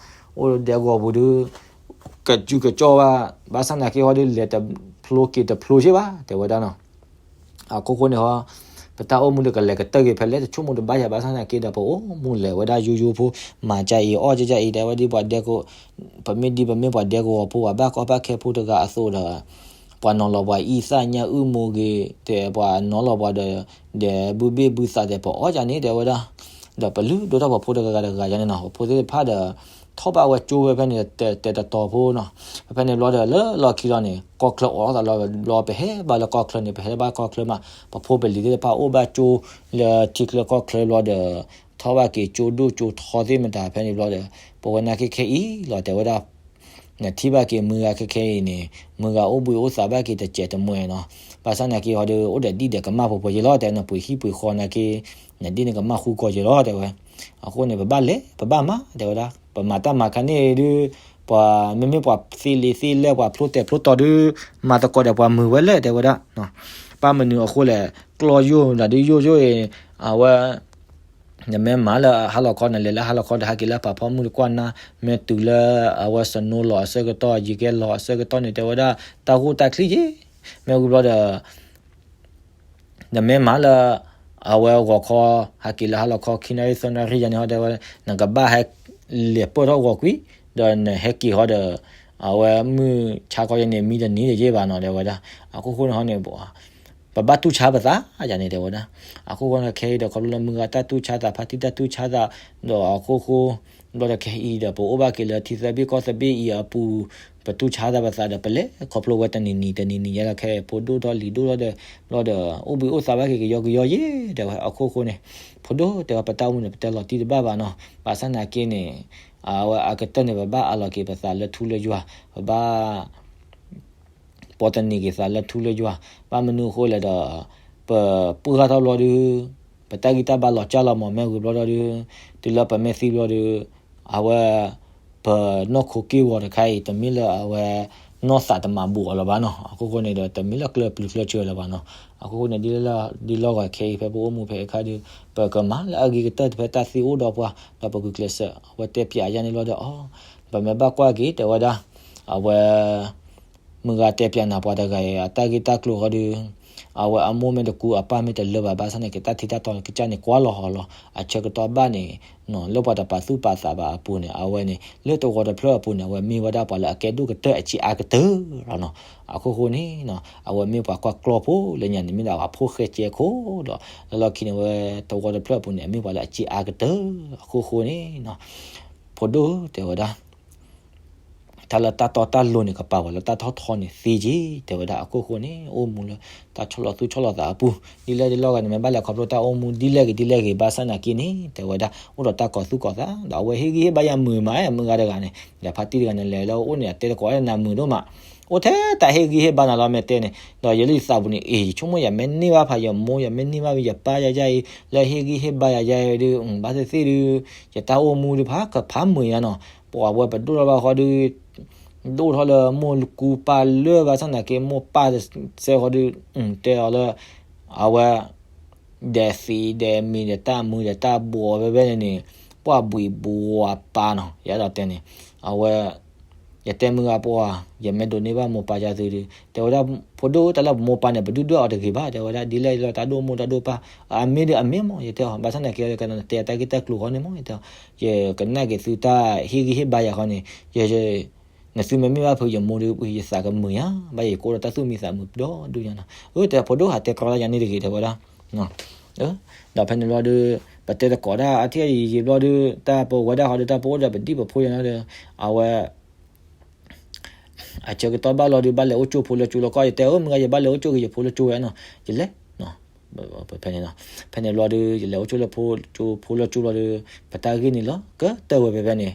အိၣ်လၢဒဲကဝီၤပူၤဒု ကဒုကစီၣ်ဘၣ် ဘၣ်ဆၣ်နာ်က့ဟီဒီး လဲၤတဖျိက့ၤတဖျိစ့ၢ်ဘၣ် တဲဝဲဒၣ်နီၤ. အခိၣ်ဃိန့ၣ်ဟီ ပတၢ်အိၣ်မူဒီးကလဲၤကတၢၢ်က့ၤဖဲလဲၣ် တဆိကမိၣ်တဘၣ်ယၤ ဘၣ်ဆၣ်နာ်က့ဒီး ပအိၣ်မူလဲၤဝဲဒၣ်ယိယိဖိ မၤကၢ်အံၤ အီၣ်ကၢ်ကၢ်အံၤ တဲဝဲဒ်ပှၤဒဲကဝီၤ ပမ့ၢ်ဒ်ပမ့ၢ်ပှၤဒဲကဝီၤဖိ ပှၤဘၣ်ကီဘၣ်ခဲဖိတဂၤအသိးဒီး ပှၤနီၤလီၤပှၤအံသၣ်ညၣ်အုၣ်မိၢ်ဂ့ၤ တဲပှၤနီၤလီၤပှၤဒီး ဒီးဘုဘ့ၣ်ဘုသးဒီး ပအီၣ်ကၢ်န့ၣ် တဲဝဲဒၣ်. ဒီးပလုၢ်ဒိၣ်ထီၣ်ပဖိတဂၤဂၤတဂၤယၤန့ၣ်နီၤ ပဖိသ့ၣ်တဖၣ်ဒီး ထီၣ်ဘၣ်ဝဲကၠိဝဲဖဲန့ၣ် တဲတတီၤဖိနီၤ. ဖဲဖဲန့ၣ်ဘျီဒီး လၢလီၢ်ခံလီၤန့ၣ် ကီၢ်ချၢအိးထီၣ်သးလီၤဘျီ ပဟဲဘၣ်လၢကီၢ်ချၢန့ၣ် ပဟဲဘၣ်ကီၢ်ချၢမး ပဖိပလံၤသ့ၣ်တဖၣ်အိၣ်ဘၣ်ကၠိလၢထံချၢကီၢ်ချၢဘျီဒီး ထီၣ်ဘၣ်က့ၤကၠိဒိၣ်ကၠိထီသ့ၣ်မတၤ ဖဲန့ၣ်ဘျီဒီး ပဝဲနာ်က့ခဲအံၤလီၤ တဲဝဲဒၣ် နထံၣ်ဘၣ်က့ၤမုၢ်ဂၤခဲခဲအံၤန့ၣ် မုၢ်ဂၤအိၣ်ဘှံးအိၣ်သးဘၣ်က့ၤတစဲးတမှဲနီၤ. ဘၣ်ဆၣ်နာ်က့ဟီဒီး အိၣ်ဒီးဒံၣ်ဒီးကမၣ်ဖိဖိယဲလီၤ တဲနပှ့ၤဟံၣ်ပှ့ၤဃီနာ်က့ နဒ်န့ၣ်ကမၣ်ဃုကီၢ်ယဲလီၤ တဲဝဲ. အဃိန့ၣ် ပဘၣ်လဲၤ ပဘၣ်မၤ တဲဝဲဒၣ် ပမၤတၢ်မၤခါန့ၣ်ဒုး ပှၤမ့မ့ၢ်ပှၤသ့လံာ်သ့လဲၢ် ပှၤဖျိတဲာ်ဖျိတီၤဒုး မၤသကိးဒီးပှၤမုာ်ဝဲလဲၣ် တဲဝဲဒၣ်. ဘၣ်မနုၤအဃိလဲၣ် ကျီယိၣ်ဒၣ်ဒုးယိၣ်ယိၣ်အံၤ အဝဲ နမ့ၢ်မၤလၢဟါလီၤခီ နလဲၤလၢဟါလီၤခီဒီး ဟဲက့ၤလၢပာ်ဖီမုၢ်တကွၢ်နၢ် မ့ၢ်တုၤလၢအဝဲ snow လီၤအဆၢကတီၢ် ယံာ်ကဲလီၤအဆၢကတီၢ်န့ၣ် တဲဝဲဒၣ် တၢ်ဂိၢ်တၢ်ချံယ့ၢ် မ့ၢ်ဝံၤဘျီဒီး နမ့ၢ်မၤလၢ အဝဲဂီၤခီ ဟဲက့ၤလၢဟါလီၤခီ ခံနၣ်ရံၣ်သၢနၣ်ရံၣ်ယၤန့ၣ်ဟီ တဲဝဲ နကဘၣ်ဟဲလဲၤပၢၢ်ထီၣ်ဂီၤကွံာ် ဒီးနဟဲက့ၤဟီဒီး အဝဲမုၢ်ဆါခီယၤန့ၣ် မံတနံၤတယ့ၢ်ဘၣ်နီၤ တဲဝဲဒၣ်. အခိၣ်ဃိန့ၣ်ဟီန့ၣ် ပဘၣ်တူၢ်ဆါပသးယၤန့ၣ် တဲဝဲဒၣ်. အခိၣ်ဃိန့ၣ်ခဲအံၤဒီး ခီဖျိလၢမုၢ်ဂၤတၢ်တူၢ်ဆါသး ဖါတံၢ်တၢ်တူၢ်ဆါသး ဒီးအခိၣ်ဃိ ဘျီဒီးခဲအံၤဒီး ပအိၣ်ဘၣ်က့ၤလၢထံသၢဘ့ၣ်ကီၢ်သၢဘ့ၣ်အံၤအပူၤ ပတူၢ်ဆါသးပသးဒီး ပလဲၤခီဖျိဝဲတနံၤနံၤတနံၤနံၤယဲလီၤ ခဲအံၤ ဖိဒိၣ်ထီၣ်လံၤဒိၣ်ထီၣ်ဒီး ဘျီဒီး အိၣ်ဘှံးအိၣ်သးဘၣ်က့ၤကယီကယီယ့ၢ် တဲဝဲ. အခိၣ်ဃိန့ၣ် ဖိဒိၣ်တဲဝဲ ပတၢ်အိၣ်မူန့ၣ် ပတဲလီၤတံၢ်တဘၣ်ဘၣ်နီၤ ဘၣ်ဆၣ်နာ်က့န့ၣ် အဝဲအကတၢၢ်န့ၣ် ပဘၣ်အးလီၤက့ၤပသးလၢထူလၢယွၤ ပဘၣ် ပိာ်သန့ၤက့ၤသးလၢထူလၢယွၤ ဘၣ်မနုၤအဃိလဲၣ်ဒီး ပပှၢ်ထီၣ်ဘျီဒုး ပတၢ်ဂံၢ်တၢ်ဘါလီၤကၢ်လီၤမး မ့ၢ်ဝံၤဘျီဒီး တုၤလၢပမ့ၢ်သံဘျီဒီး အဝဲ ပနီၢ်ခိက့ၢ်ဂီၤတခါအံၤ တမ့ၢ်လၢအဝဲ နီၢ်သးတမၤဘူးအီၤလၢၤဘၣ်နီၤ အခိၣ်ဃိန့ၣ်ဒီး တမ့ၢ်လၢကျၢၤပျုၤကျၢၤဆၢလၢၤဘၣ်နီၤ အခိၣ်ဃိန့ၣ် ဒ်လီၢ်ဂၤခဲအံၤ ဖဲပအိၣ်မူဖဲအခါဒီး ပကမၤလၢအဂ့ၤကတၢၢ်ဖဲတၢ်သံအိၣ်ဒီးပှၤ ဒီးပဂုာ်ကျဲးစၢး အဝဲတဲပၠးယၤန့ၣ်ဘျီဒီး အီၤ ပမ့ၢ်ဘၣ်ကွၢ်က့ၤ တဲဝဲဒၣ် အဝဲ မုၢ်ဂၤတဲပၠးနၤပှၤတဂၤအံၤ အတၢ်ဂ့ၢ်တၢ်ကျိၤဃီဒီး အဝဲအမိၢ်မ့ၢ်တကူ အပၢ်မ့ၢ်တလၢဘၣ် ဘၣ်ဆၣ်န့ၣ် က့ၤတၢ်ထံတၢ်တီကစၢ်န့ၣ် ကွၢ်လီၤဟီလီၤ အဆၢကတီၢ်ဘၣ်န့ၣ် လၢပှၤတပာ်သူၣ်ပာ်သးဘၣ်အပူၤန့ၣ် အဝဲန့ၣ် လၢသဝီတဖျၢၣ်အပူၤန့ၣ် အဝဲမ့ၢ်ဝဲဒၣ်ပှၤလၢအကဲဒိၣ်ကတၢၢ်အစ့အါကတၢၢ်လီၤနီၤ အခိၣ်ဃိန့ၣ် အဝဲမ့ၢ်ပှၤကွၢ်ကျီဖိလၢညါန့ၣ် မ့ၢ်ဒၣ်ပှၤဖိၣ်ဃဲကဲခိၣ်ဒီး လၢလီၢ်ခံန့ၣ် အဝဲသဝီတဖျၢၣ်အပူၤန့ၣ် အမ့ၢ်ပှၤလၢအစ့အါကတၢၢ် အခိၣ်ဃိန့ၣ် ဖိဒိၣ်တဲဝဲဒၣ် တၢ်လၢတၢ်တီတၢ်လိၤန့ၣ် ကပာ်ဝဲလၢတၢ်ထီၣ်ထီန့ၣ်သ့က့ တဲဝဲဒၣ် အခိၣ်ဃိန့ၣ် အိၣ်မူလၢတၢ်ဆီၣ်လီၤသူၣ်ဆီၣ်လီၤသးအပူၤ ဒ်လဲၣ်ဒ်လဲၣ်ဂ့ၤန့ၣ် မ့ၢ်ဘၣ်လဲၤခီဖျိတၢ်အိၣ်မူဒ်လဲၣ်ဂ့ၤဒ်လဲၣ်ဂ့ၤ ဘၣ်ဆၣ်နာ်က့န့ၣ် တဲဝဲဒၣ် အိၣ်ဒီးတၢ်ကီၤသူၣ်ကီၤသး ဒီးအဝဲဟ့ၣ်ဂံၢ်ဟ့ၣ်ဘါယၤမုာ်မး မုၢ်ဂၤတဂၤန့ၣ် ဒီးဖါတံၢ်တဂၤန့ၣ် လဲၤလၢအအိၣ်န့ၣ် အတဲသကိးနၤမုာ်ဒိၣ်မး အိၣ်ထဲတၢ်ဟ့ၣ်ဂံၢ်ဟ့ၣ်ဘါနၤလီၤ မ့ၢ်တဲန့ၣ် ဒီးယလၢယသးပူၤန့ၣ် အ့ၣ် ယဆိကမိၣ်ယမ့ၢ်န့ၢ်ဘၣ်ဖးယမိၢ် ယမ့ၢ်န့ၢ်ဘၣ်ယပၢ်ယၤယၤအံၤ လၢဟ့ၣ်ဂံၢ်ဟ့ၣ်ဘါယၤယၤအံၤဒီး ဘၣ်သ့ၣ်သ့ၣ်ဒီး ယတၢ်အိၣ်မူဒီးဖးကဖးမုာ်ယါနီၤ ပှၤဝဲပဒိၣ်ထီၣ်ဘၣ်ဃီဒီး ဒိၣ်ထီၣ်လၢမိၢ်ကူပၢ်လၢ ဘၣ်ဆၣ်နာ်က့မိၢ်ပၢ်စဲဃီဒီး တဲအီၤလၢ အဝဲ ဒီးသံဒီးမံၤဒီးတၢ်မုာ်ဒီးတၢ်ဘှီဝဲဝဲန့ၣ်န့ၣ် ပှၢ်ဘှံးဘှီပၢ်နီၤ ယအဲၣ်ဒိးတဲန့ၣ် အဝဲ ယတဲမုၢ်ဂၤပှၤ ယမ့ၢ်ဒိးန့ၢ်ဘၣ်မိၢ်ပၢ်ယၤသုဒီး တဲဝဲဒၣ် ဖိဒိၣ်တၢ်လၢပမိၢ်ပၢ်န့ၣ် ပဒုၣ်ဒွဲၣ်အီၤတဂ့ၤဘၣ် တဲဝဲဒၣ် ဒ်လဲၣ်ဒ်လဲၣ်တၢ်ဒိၣ်မိၢ်တၢ်ဒိၣ်ပၢ် အမ့ၢ်ဒီးအမ့ၢ်မး ယတဲအီၤ ဘၣ်ဆၣ်နာ်က့ ကနတဲတၢ်ဂ့ၢ်တၢ်ကျိၤဃီန့ၣ်မး ယတဲအီၤ ယကနၣ်က့ၤသုတၢ်ဟ့ၣ်ဂံၢ်ဟ့ၣ်ဘါယၤဃီန့ၣ် ယ နသုမ့မ့ၢ်ဘၣ်ဖုးယမိၢ်ဒီး ယသးကမုာ်ယါ ဘၣ်ယကိးဒီးတၢ်သူၣ်မံသးမုာ်ဒီဒူၣ်ညါနီၤ အၢ တဲဖိဒိၣ်ဟးတဲကြီတၢ်ယၤန့ၣ်တဂ့ၤ တဲဝဲဒၣ် ဒီးဖဲန့ၣ်ဘျီဒီး ပတဲသကိးဒၣ်အထံၣ်ယံာ်ယံာ်ဘျီဒီး တၢ်ပဝဲဒၣ်ဃီဒီး တၢ်ပအိၣ်ဒီးပဒံၣ်ပဖိယါနီၤဒီး အဝဲ အဆၢကတီၢ်ဘၣ်လီၤဒီး ဘၣ်လဲၤအိၣ်ကၠိဖိလၢကၠိလီၤကီၢ် ယတဲအၢ မုၢ်ဂၤ ယဘၣ်လဲၤအိၣ်ကၠိက့ၤယဖိလၢကၠိဝဲနီၤ ယလဲၤ ဖဲန့ၣ်လီၤ. ဖဲန့ၣ်ဘျီဒီး ယလဲၤအိၣ်ကၠိလၢဖိကၠိ ဖိလၢကၠိဘျီဒီး ပတၢ်ဂ့ၢ်န့ၣ်လီၤ ကတၢၢ်ဝဲဖဲဖဲန့ၣ်.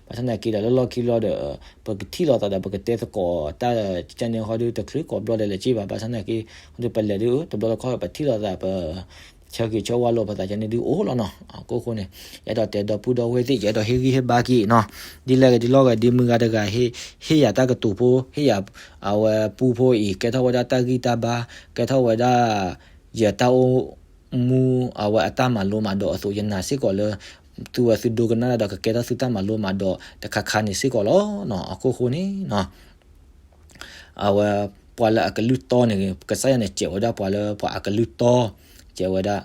ဘၣ်ဆၣ်သနာ်က့ဒီး လၢလီၢ်ခံလီၤဒီး ပကထံၣ်လိာ်သးဒီး ပကတဲသကိးတၢ်ကန့ၣ်ဃီဒီး တချုးကိးဘျီဒီးလဲၤက့ၤဘၣ်. ဘၣ်ဆၣ်သနာ်က့ ဒီးပလဲၤဒုး တဘျီတခီၣ် ပထံၣ်လိာ်သး ပဆၢဂ့ၤဆၢဝါလိာ်ပသးကန့ၣ်ဒုးအိၣ်လီၤနီၤ. အခိၣ်ဃိန့ၣ် ယအဲၣ်ဒိးတဲဒီပုၢ်ဒီဝဲၢ်သ့ၣ် ယအဲၣ်ဒိးဟ့ၣ်ဂံၢ်ဟ့ၣ်ဘါက့ၤနီၤ. ဒ်လဲၣ်ဂ့ၤဒ်လဲၣ်ဂ့ၤ ဒ်မုၢ်ဂၤတဂၤ ဟ့ၣ်ယၤတၢ်ကတိၤဖိ ဟ့ၣ်ယၤ အဝဲပူဖိအံၤ ကဲထီၣ်ဝဲဒၣ်တၢ်ဂံၢ်တၢ်ဘါ ကဲထီၣ်ဝဲဒၣ် ယတၢ်အိၣ်မူ အဝဲအတၢ်မၤလိမၤဒိးအသိး ယနာ်စ့ၢ်ကီးလၢ သုဝဲသုဒိကနၣ်တၢ်ဒီး ကကဲထီၣ်သုတၢ်မၤလိမၤဒိးတခါခါန့ၣ်စ့ၢ်ကီးလီၤ. အခိၣ်ဃိန့ၣ် အဝဲ ပှၤလၢအကလုၢ်တီန့ၣ် ကစၢ်ယွၤန့ၣ် စဲးဝဲဒၣ်ပှၤလၢပှၤအကလုၢ်တီ, စဲးဝဲဒၣ်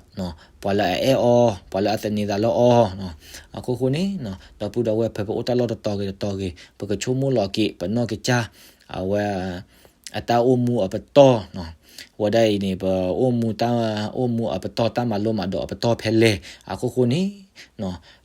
ပှၤလၢအအဲၣ်အီၤ, ပှၤလၢအသန့ၤသးလၢအီၤ. အခိၣ်ဃိန့ၣ် ဒီပုၢ်ဒီဝဲၢ် ဖဲပအိၣ်တၢ်လီၢ်တတီၤဂ့ၤတတီၤဂ့ၤ ပကဆိကမိၣ်လီၤက့ၤ ပနီၢ်ကစၢ် အဝဲ အတၢ်အိၣ်မူအပတီၢ် ဝဲဒၣ်အံၤန့ၣ် ပအိၣ်မူတၢ်အိၣ်မူအပတီၢ် တၢ်မၤလိမၤဒိးအပတီၢ်ဖဲလဲၣ်. အခိၣ်ဃိန့ၣ်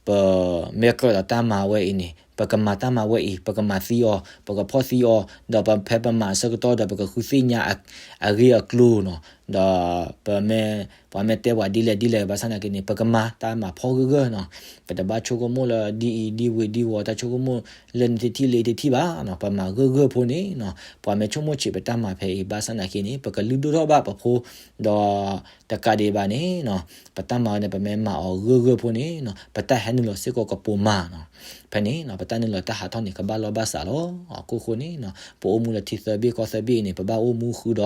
ပမ့ၢ်ကြၢးဒီးတၢ်မၤဝဲအံၤန့ၣ် ပကမၤတၢ်မၤဝဲအံၤ ပကမၤသံအီၤ ပကဖီၣ်သံအီၤ ဒီးပဖဲပမၤအဆၢကတီၢ်ဒီး ပကဃုသ့ၣ်ညါအဂ့ၢ်အကျိၤနီၤ. ဒီးပမ့ၢ် ပှၤမ့ၢ်တဲပှၤဒ်လဲၣ်ဒ်လဲၣ် ဘၣ်ဆၣ်သနာ်က့န့ၣ် ပကမၤတၢ်မၤဖီၣ်ဂၢၢ်ဂၢၢ်နီၤ. ပတဘၣ်ဆိကမိၣ်လၢဒ်အံၤဒ်ဝံၤဒ်ဝီၤ တၢ်ဆိကမိၣ်လၢနတထံၣ်လၢတထံၣ်ဘၣ်နီၤ. ပမၤဂၢၢ်ဂၢၢ်ဖိန့ၣ်နီၤ ပှၤမ့ၢ်ဆိကမိၣ်ဆံးပတၢ်မၤဖဲအံၤ ဘၣ်ဆၣ်သနာ်က့န့ၣ် ပကလုၢ်ဒိၣ်ထီၣ်ဘၣ်ပဖိ ဒီးတကးဒံးဘၣ်န့ၣ်နီၤ ပတၢ်မၤဝဲန့ၣ် ပမ့ၢ်မၤအီၤဂၢၢ်ဂၢၢ်ဖိန့ၣ်နီၤ ပတၢ်ဟဲနုာ်လီၤစ့ၢ်ကီးကပိာ်မၤနီၤ. ဖဲန့ၣ်နီၤ ပတၢ်နုာ်လီၤတၢ်ဟးထီၣ်န့ၣ် ကဘၣ်လီၢ်ဘၣ်စးလီၤ. အခိၣ်ဃိန့ၣ်နီၤ ပအိၣ်မူလၢထံသၢဘ့ၣ်ကီၢ်သၢဘ့ၣ်အံၤန့ၣ် ပဘၣ်အိၣ်မူဃုာ်ဒီး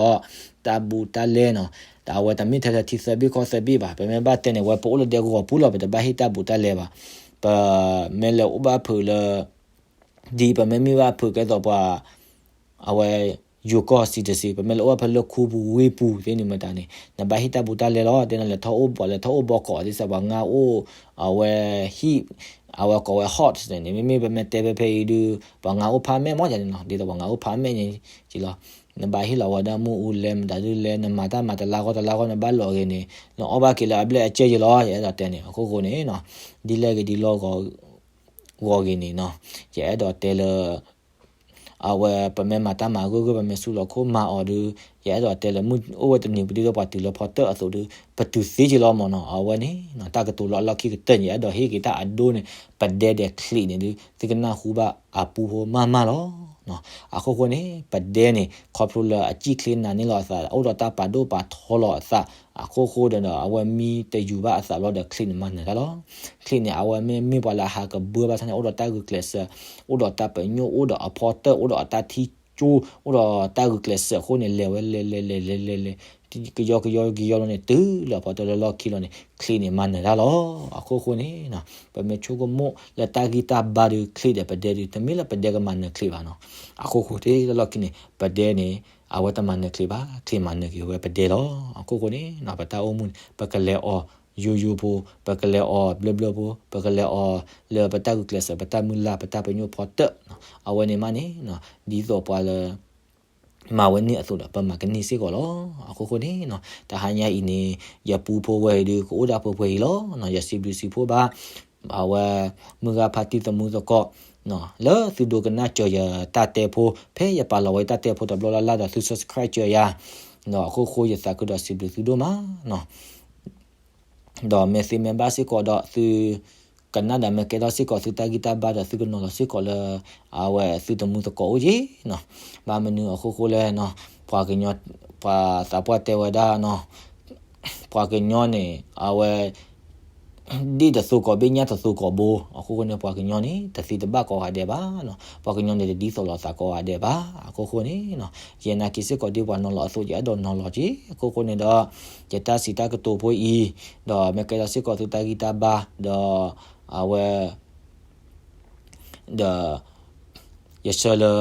တၢ်ဘူးတၢ်လဲနီၤ. ဒီးအဝဲတမ့ၢ်ထဲလၢထံသၢဘ့ၣ်ကီၢ်သၢဘ့ၣ်ဘၣ်. ပမ့ၢ်ဘၣ်တဲန့ၣ် ဝဲပအိၣ်လၢဒဲကဝီၤပူၤလီၤ ပတဘၣ်ဟ့ၣ်တၢ်ဘူးတၢ်လဲဘၣ်. ပမ့ၢ်လဲၤအိၣ်ဘၣ်ဖုးလၢ ဒ်ပမ့ၢ်မ့ၢ်ဘၣ်ဖုးကဲသိးပှၤ အဝဲ ယိၤကီၢ် citizen ပမ့ၢ်လဲၤအိၣ်ဘၣ်ဖဲလၢခူပူၤဝ့ၢ်ပူၤသ့ၣ်န့ၣ်မတၤန့ၣ် နဘၣ်ဟ့ၣ်တၢ်ဘူးတၢ်လဲလီၤ. တဲနလဲၤထီၣ်အိၣ်ဘီ လဲၤထီၣ်အိၣ်ဘီကီး ဒ်သိးပှၤငါအိၣ် အဝဲဟံၣ် အဝဲကိးဝဲ hot န့ၣ် မ့မ့ၢ်ပမ့ၢ်တဲဖဲဖဲအံၤဒုး ပှၤငါအိၣ်ဖးမဲာ်မ့ၢ်ယၤန့ၣ်နီၤ. ဒ်သိးပှၤငါအိၣ်ဖးမဲာ်န့ၣ်က့လီၤ. နဘၣ်ဟ့ၣ်လီၤဝဲဒၣ်မ့ၣ်အူလဲ မတၤဒုလဲ နမၤတၢ်မၤတလါဃီတလါဃီ နဘၣ်လီၤဂ့ၤန့ၣ် နအီၣ်ဘၣ်က့ၤလၢအဘျဲၣ်အကဲယဲလီၤ. ယအဲၣ်ဒိးတဲန့ၣ် အခိၣ်ဃိန့ၣ်နီၤ ဒ်လဲၣ်ဂ့ၤဒ်လီၢ်ဂီၤ ဂီၤဂ့ၤန့ၣ်နီၤ ယအဲၣ်ဒိးတဲလၢ အဝဲပမ့ၢ်မၤတၢ်မၤဂၢၢ်ဂၢၢ် ပမ့ၢ်ဆူးလီၤခိၣ်မၤအီၤဒုး ယအဲၣ်ဒိးတဲလၢ မ့ၢ်အိၣ်ဝဲတနံၤပဒ်သိးပှၤတုၤလၢဖီတၢၣ်အသိးဒုး ပတုၤသ့က့လီၤမ့ၢ်နီၤ. အဝဲန့ၣ် တၢ်ကတိၤလၢအလီၢ်ခံကတၢၢ်န့ၣ် ယအဲၣ်ဒိးဟ့ၣ်က့ၤတၢ်အဒိန့ၣ် ပဒဲဒီးချံးန့ၣ်ဒုး သုကနၢ်ဟူဘၣ်အပူဖိမးမးလီၤ. အခိၣ်ဃိန့ၣ် ပဒဲန့ၣ် ခီဖျိလၢအစံၣ်ချ့နၤန့ၢ်လီၤအသး အိၣ်ဒီးတၢ်ပာ်ဒိၣ်ပာ်ထီလီၤအသး အခိၣ်ဃိဒီး အဝဲမံတယူၤဘၣ်အသးဘျီဒီး ချံးန့ၣ်မၤနၢၤတၢ်လီၤ. ချံးန့ၣ် အဝဲမ့ၢ်မ့ၢ်ပှၤလၢအဟးကဘှၢဘၣ်ဆၣ်န့ၣ် အိၣ်ဒီးတၢ်ဂုာ်ကျဲးစၢး အိၣ်ဒီးတၢ်ပညိၣ် အိၣ်ဒီးအဖီတၢၣ် အိၣ်ဒီးအတၢ်ထံကၠိ အိၣ်ဒီးတၢ်ဂုာ်ကျဲးစၢးအဃိန့ၣ် လဲၤဝဲလဲၤလဲၤလဲၤလဲၤလဲၤလဲၤ ကယီကယီကယီလီၤန့ၣ် တုၤလၢအဖီတၢၣ်လၢလီၢ်ခံလီၤန့ၣ် ချံးန့ၣ်မၤနၢၤတၢ်လီၤ. အခိၣ်ဃိန့ၣ် ပမ့ၢ်ဆိကမိၣ်လၢတၢ်ဂံၢ်တၢ်ဘါဒီး ချံးဒီးပဒဲဒီး တမ့ၢ်လၢပဒဲကမၤနၢၤချံးဘၣ်နီၤ. အခိၣ်ဃိတ့ၢ်လၢလီၢ်ခံန့ၣ် ပဒဲန့ၣ် အဝဲတမၤနၢၤချံးဘၣ် ချံးမၤနၢၤက့ၤဝဲပဒဲလီၤ. အခိၣ်ဃိန့ၣ် ပတၢ်အိၣ်မူန့ၣ် ပကလဲၤအီၤယိယိဖိ ပကလဲၤအီၤဘျၢဘျၢဖိ ပကလဲၤအီၤလၢပတၢ်ဂုာ်ကျဲးစၢး ပတၢ်မုၢ်လၢ် ပတၢ်ပညိၣ်ဖီတၢၣ် အဝဲန့ၣ်မးန့ၣ် ဒ်သိးပှၤလၢ မၤဝဲန့ၣ်အသိးဒီး ပမၤကန့ၢ်စ့ၢ်ကီးလီၤ. အခိၣ်ဃိန့ၣ် တဟါညါအံၤန့ၣ် ယပူဖိဝဲအံၤဒုး ကအိၣ်ဒၣ်ဖိဝဲအံၤလီၤ. ယစံးဘျုးစံးဖှိၣ်ဘၣ် အဝဲ မုၢ်ဂၤဖါတံၢ်သမူသကိး လၢသုဒိကနၣ်စၢၤယတၢ်တဲဖိ ဖဲယပာ်လီၤဝဲတၢ်တဲဖိတဘျီလၢ်လၢ်ဒီး သု subscribe စၢၤယၤ ဒီးအခိၣ်ဃိယသးခုဒီးစံးဘျုးသုဒိၣ်မး ဒီးမ့ၢ်သ့မ့ၢ်ဘၣ်စ့ၢ်ကီးဒီး သုကနၣ်ဒီးမ့ၢ်ကဲထီၣ်စ့ၢ်ကီးသုတၢ်ဂံၢ်တၢ်ဘါဒီး သုကနီၤလီၤစ့ၢ်ကီးလၢ အဝဲသုသမူသကိးအိၣ်က့ၤနီၤ. ဘၣ်မနုၤအခိၣ်ဃိလဲၣ်နီၤ ပှၤကညီ ပှၤသးပှၢ်တဲဝဲဒၣ်နီၤ ပှၤကညီန့ၣ် အဝဲ ဒ့ၣ်တသိကိးဘ့ၣ် ညၣ်တသိကိးဘိ အခိၣ်ဃိန့ၣ် ပှၤကညီန့ၣ် တသံတဘၣ်ကိးဂၤဒဲးဘၣ်နီၤ. ပှၤကညီန့ၣ် တဒ်သိးလိာ်သးကိးဂၤဒဲးဘၣ်. အခိၣ်ဃိန့ၣ်နီၤ ယနာ်က့ၤစ့ၢ်ကီးဒ်ပှၤနီၤလီၤအသိး ယအဲၣ်ဒိးနီၤလီၤက့ၤ အခိၣ်ဃိန့ၣ်ဒီး ယတၢ်စံးတၢ်ကတိၤဖိအံၤ ဒီးမ့ၢ်ကဲထီၣ်စ့ၢ်ကီးသုတၢ်ဂံၢ်တၢ်ဘါ ဒီး အဝဲ ဒီး ယဆၢလၢ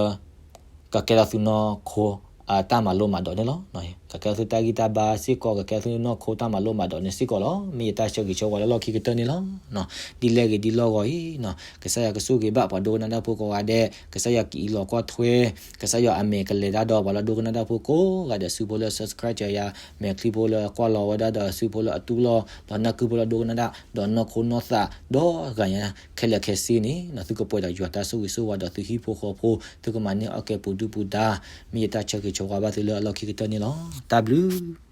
ကကဲထီၣ်သုနီၢ်ခိ အတၢ်မၤလိမၤဒိးန့ၣ်လီၤ. ကကဲထီၣ်သုတၢ်ဂံၢ်တၢ်ဘါစ့ၢ်ကီး ကကဲထီၣ်သုနီၢ်ခိတၢ်မၤလိမၤဒိးန့ၣ်စ့ၢ်ကီးလီၤ. မ့ၢ်ယတၢ်ဆၢဂ့ၤဆၢဝါလၢလီၢ်ခံကတၢၢ်န့ၣ်လီၤ. ဒ်လဲၣ်ဂ့ၤဒ်လီၢ်ဂီၤအံၤ ကစၢ်ယွၤကဆိၣ်ဂ့ၤဘၣ်ပှၤဒိကနၣ်တၢ်ဖိကိးဂၤဒဲး, ကစၢ်ယွၤကအံးလီၤကွၢ်ထွဲ, ကစၢ်ယွၤအမဲာ်ကလဲၤတၢ်ဒီးပှၤလၢဒိကနၣ်တၢ်ဖိကိးဂၤဒဲး, စုဖိလၢ subscribe စၢၤယၤ, မဲာ်ချံဖိလၢကွၢ်လီၤဝဲဒၣ်ဒီး စုဖိလၢအတူၢ်လိာ် ဒီးနၢ်ကုဖိလၢဒိကနၣ်တၢ် ဒီးနီၢ်ခိနီၢ်သး ဒီးဂၤညါခဲလၢာ်ခဲဆ့န့ၣ် သုကပှဲၤဒီးယွၤတၢ်ဆိၣ်ဂ့ၤဆိၣ်ဝါဒီးသုဟံၣ်ဖိဃီဖိ သုကမၤန့ၢ်အီၣ်ကဲပူၤဒုၣ်ပူၤဒါ, မ့ၢ်ယတၢ်ဆၢဂ့ၤဆၢဝါဘၣ်သုလၢအလီၢ်ခံကတၢၢ်န့ၣ်လီၤ. တၢ်ဘျုး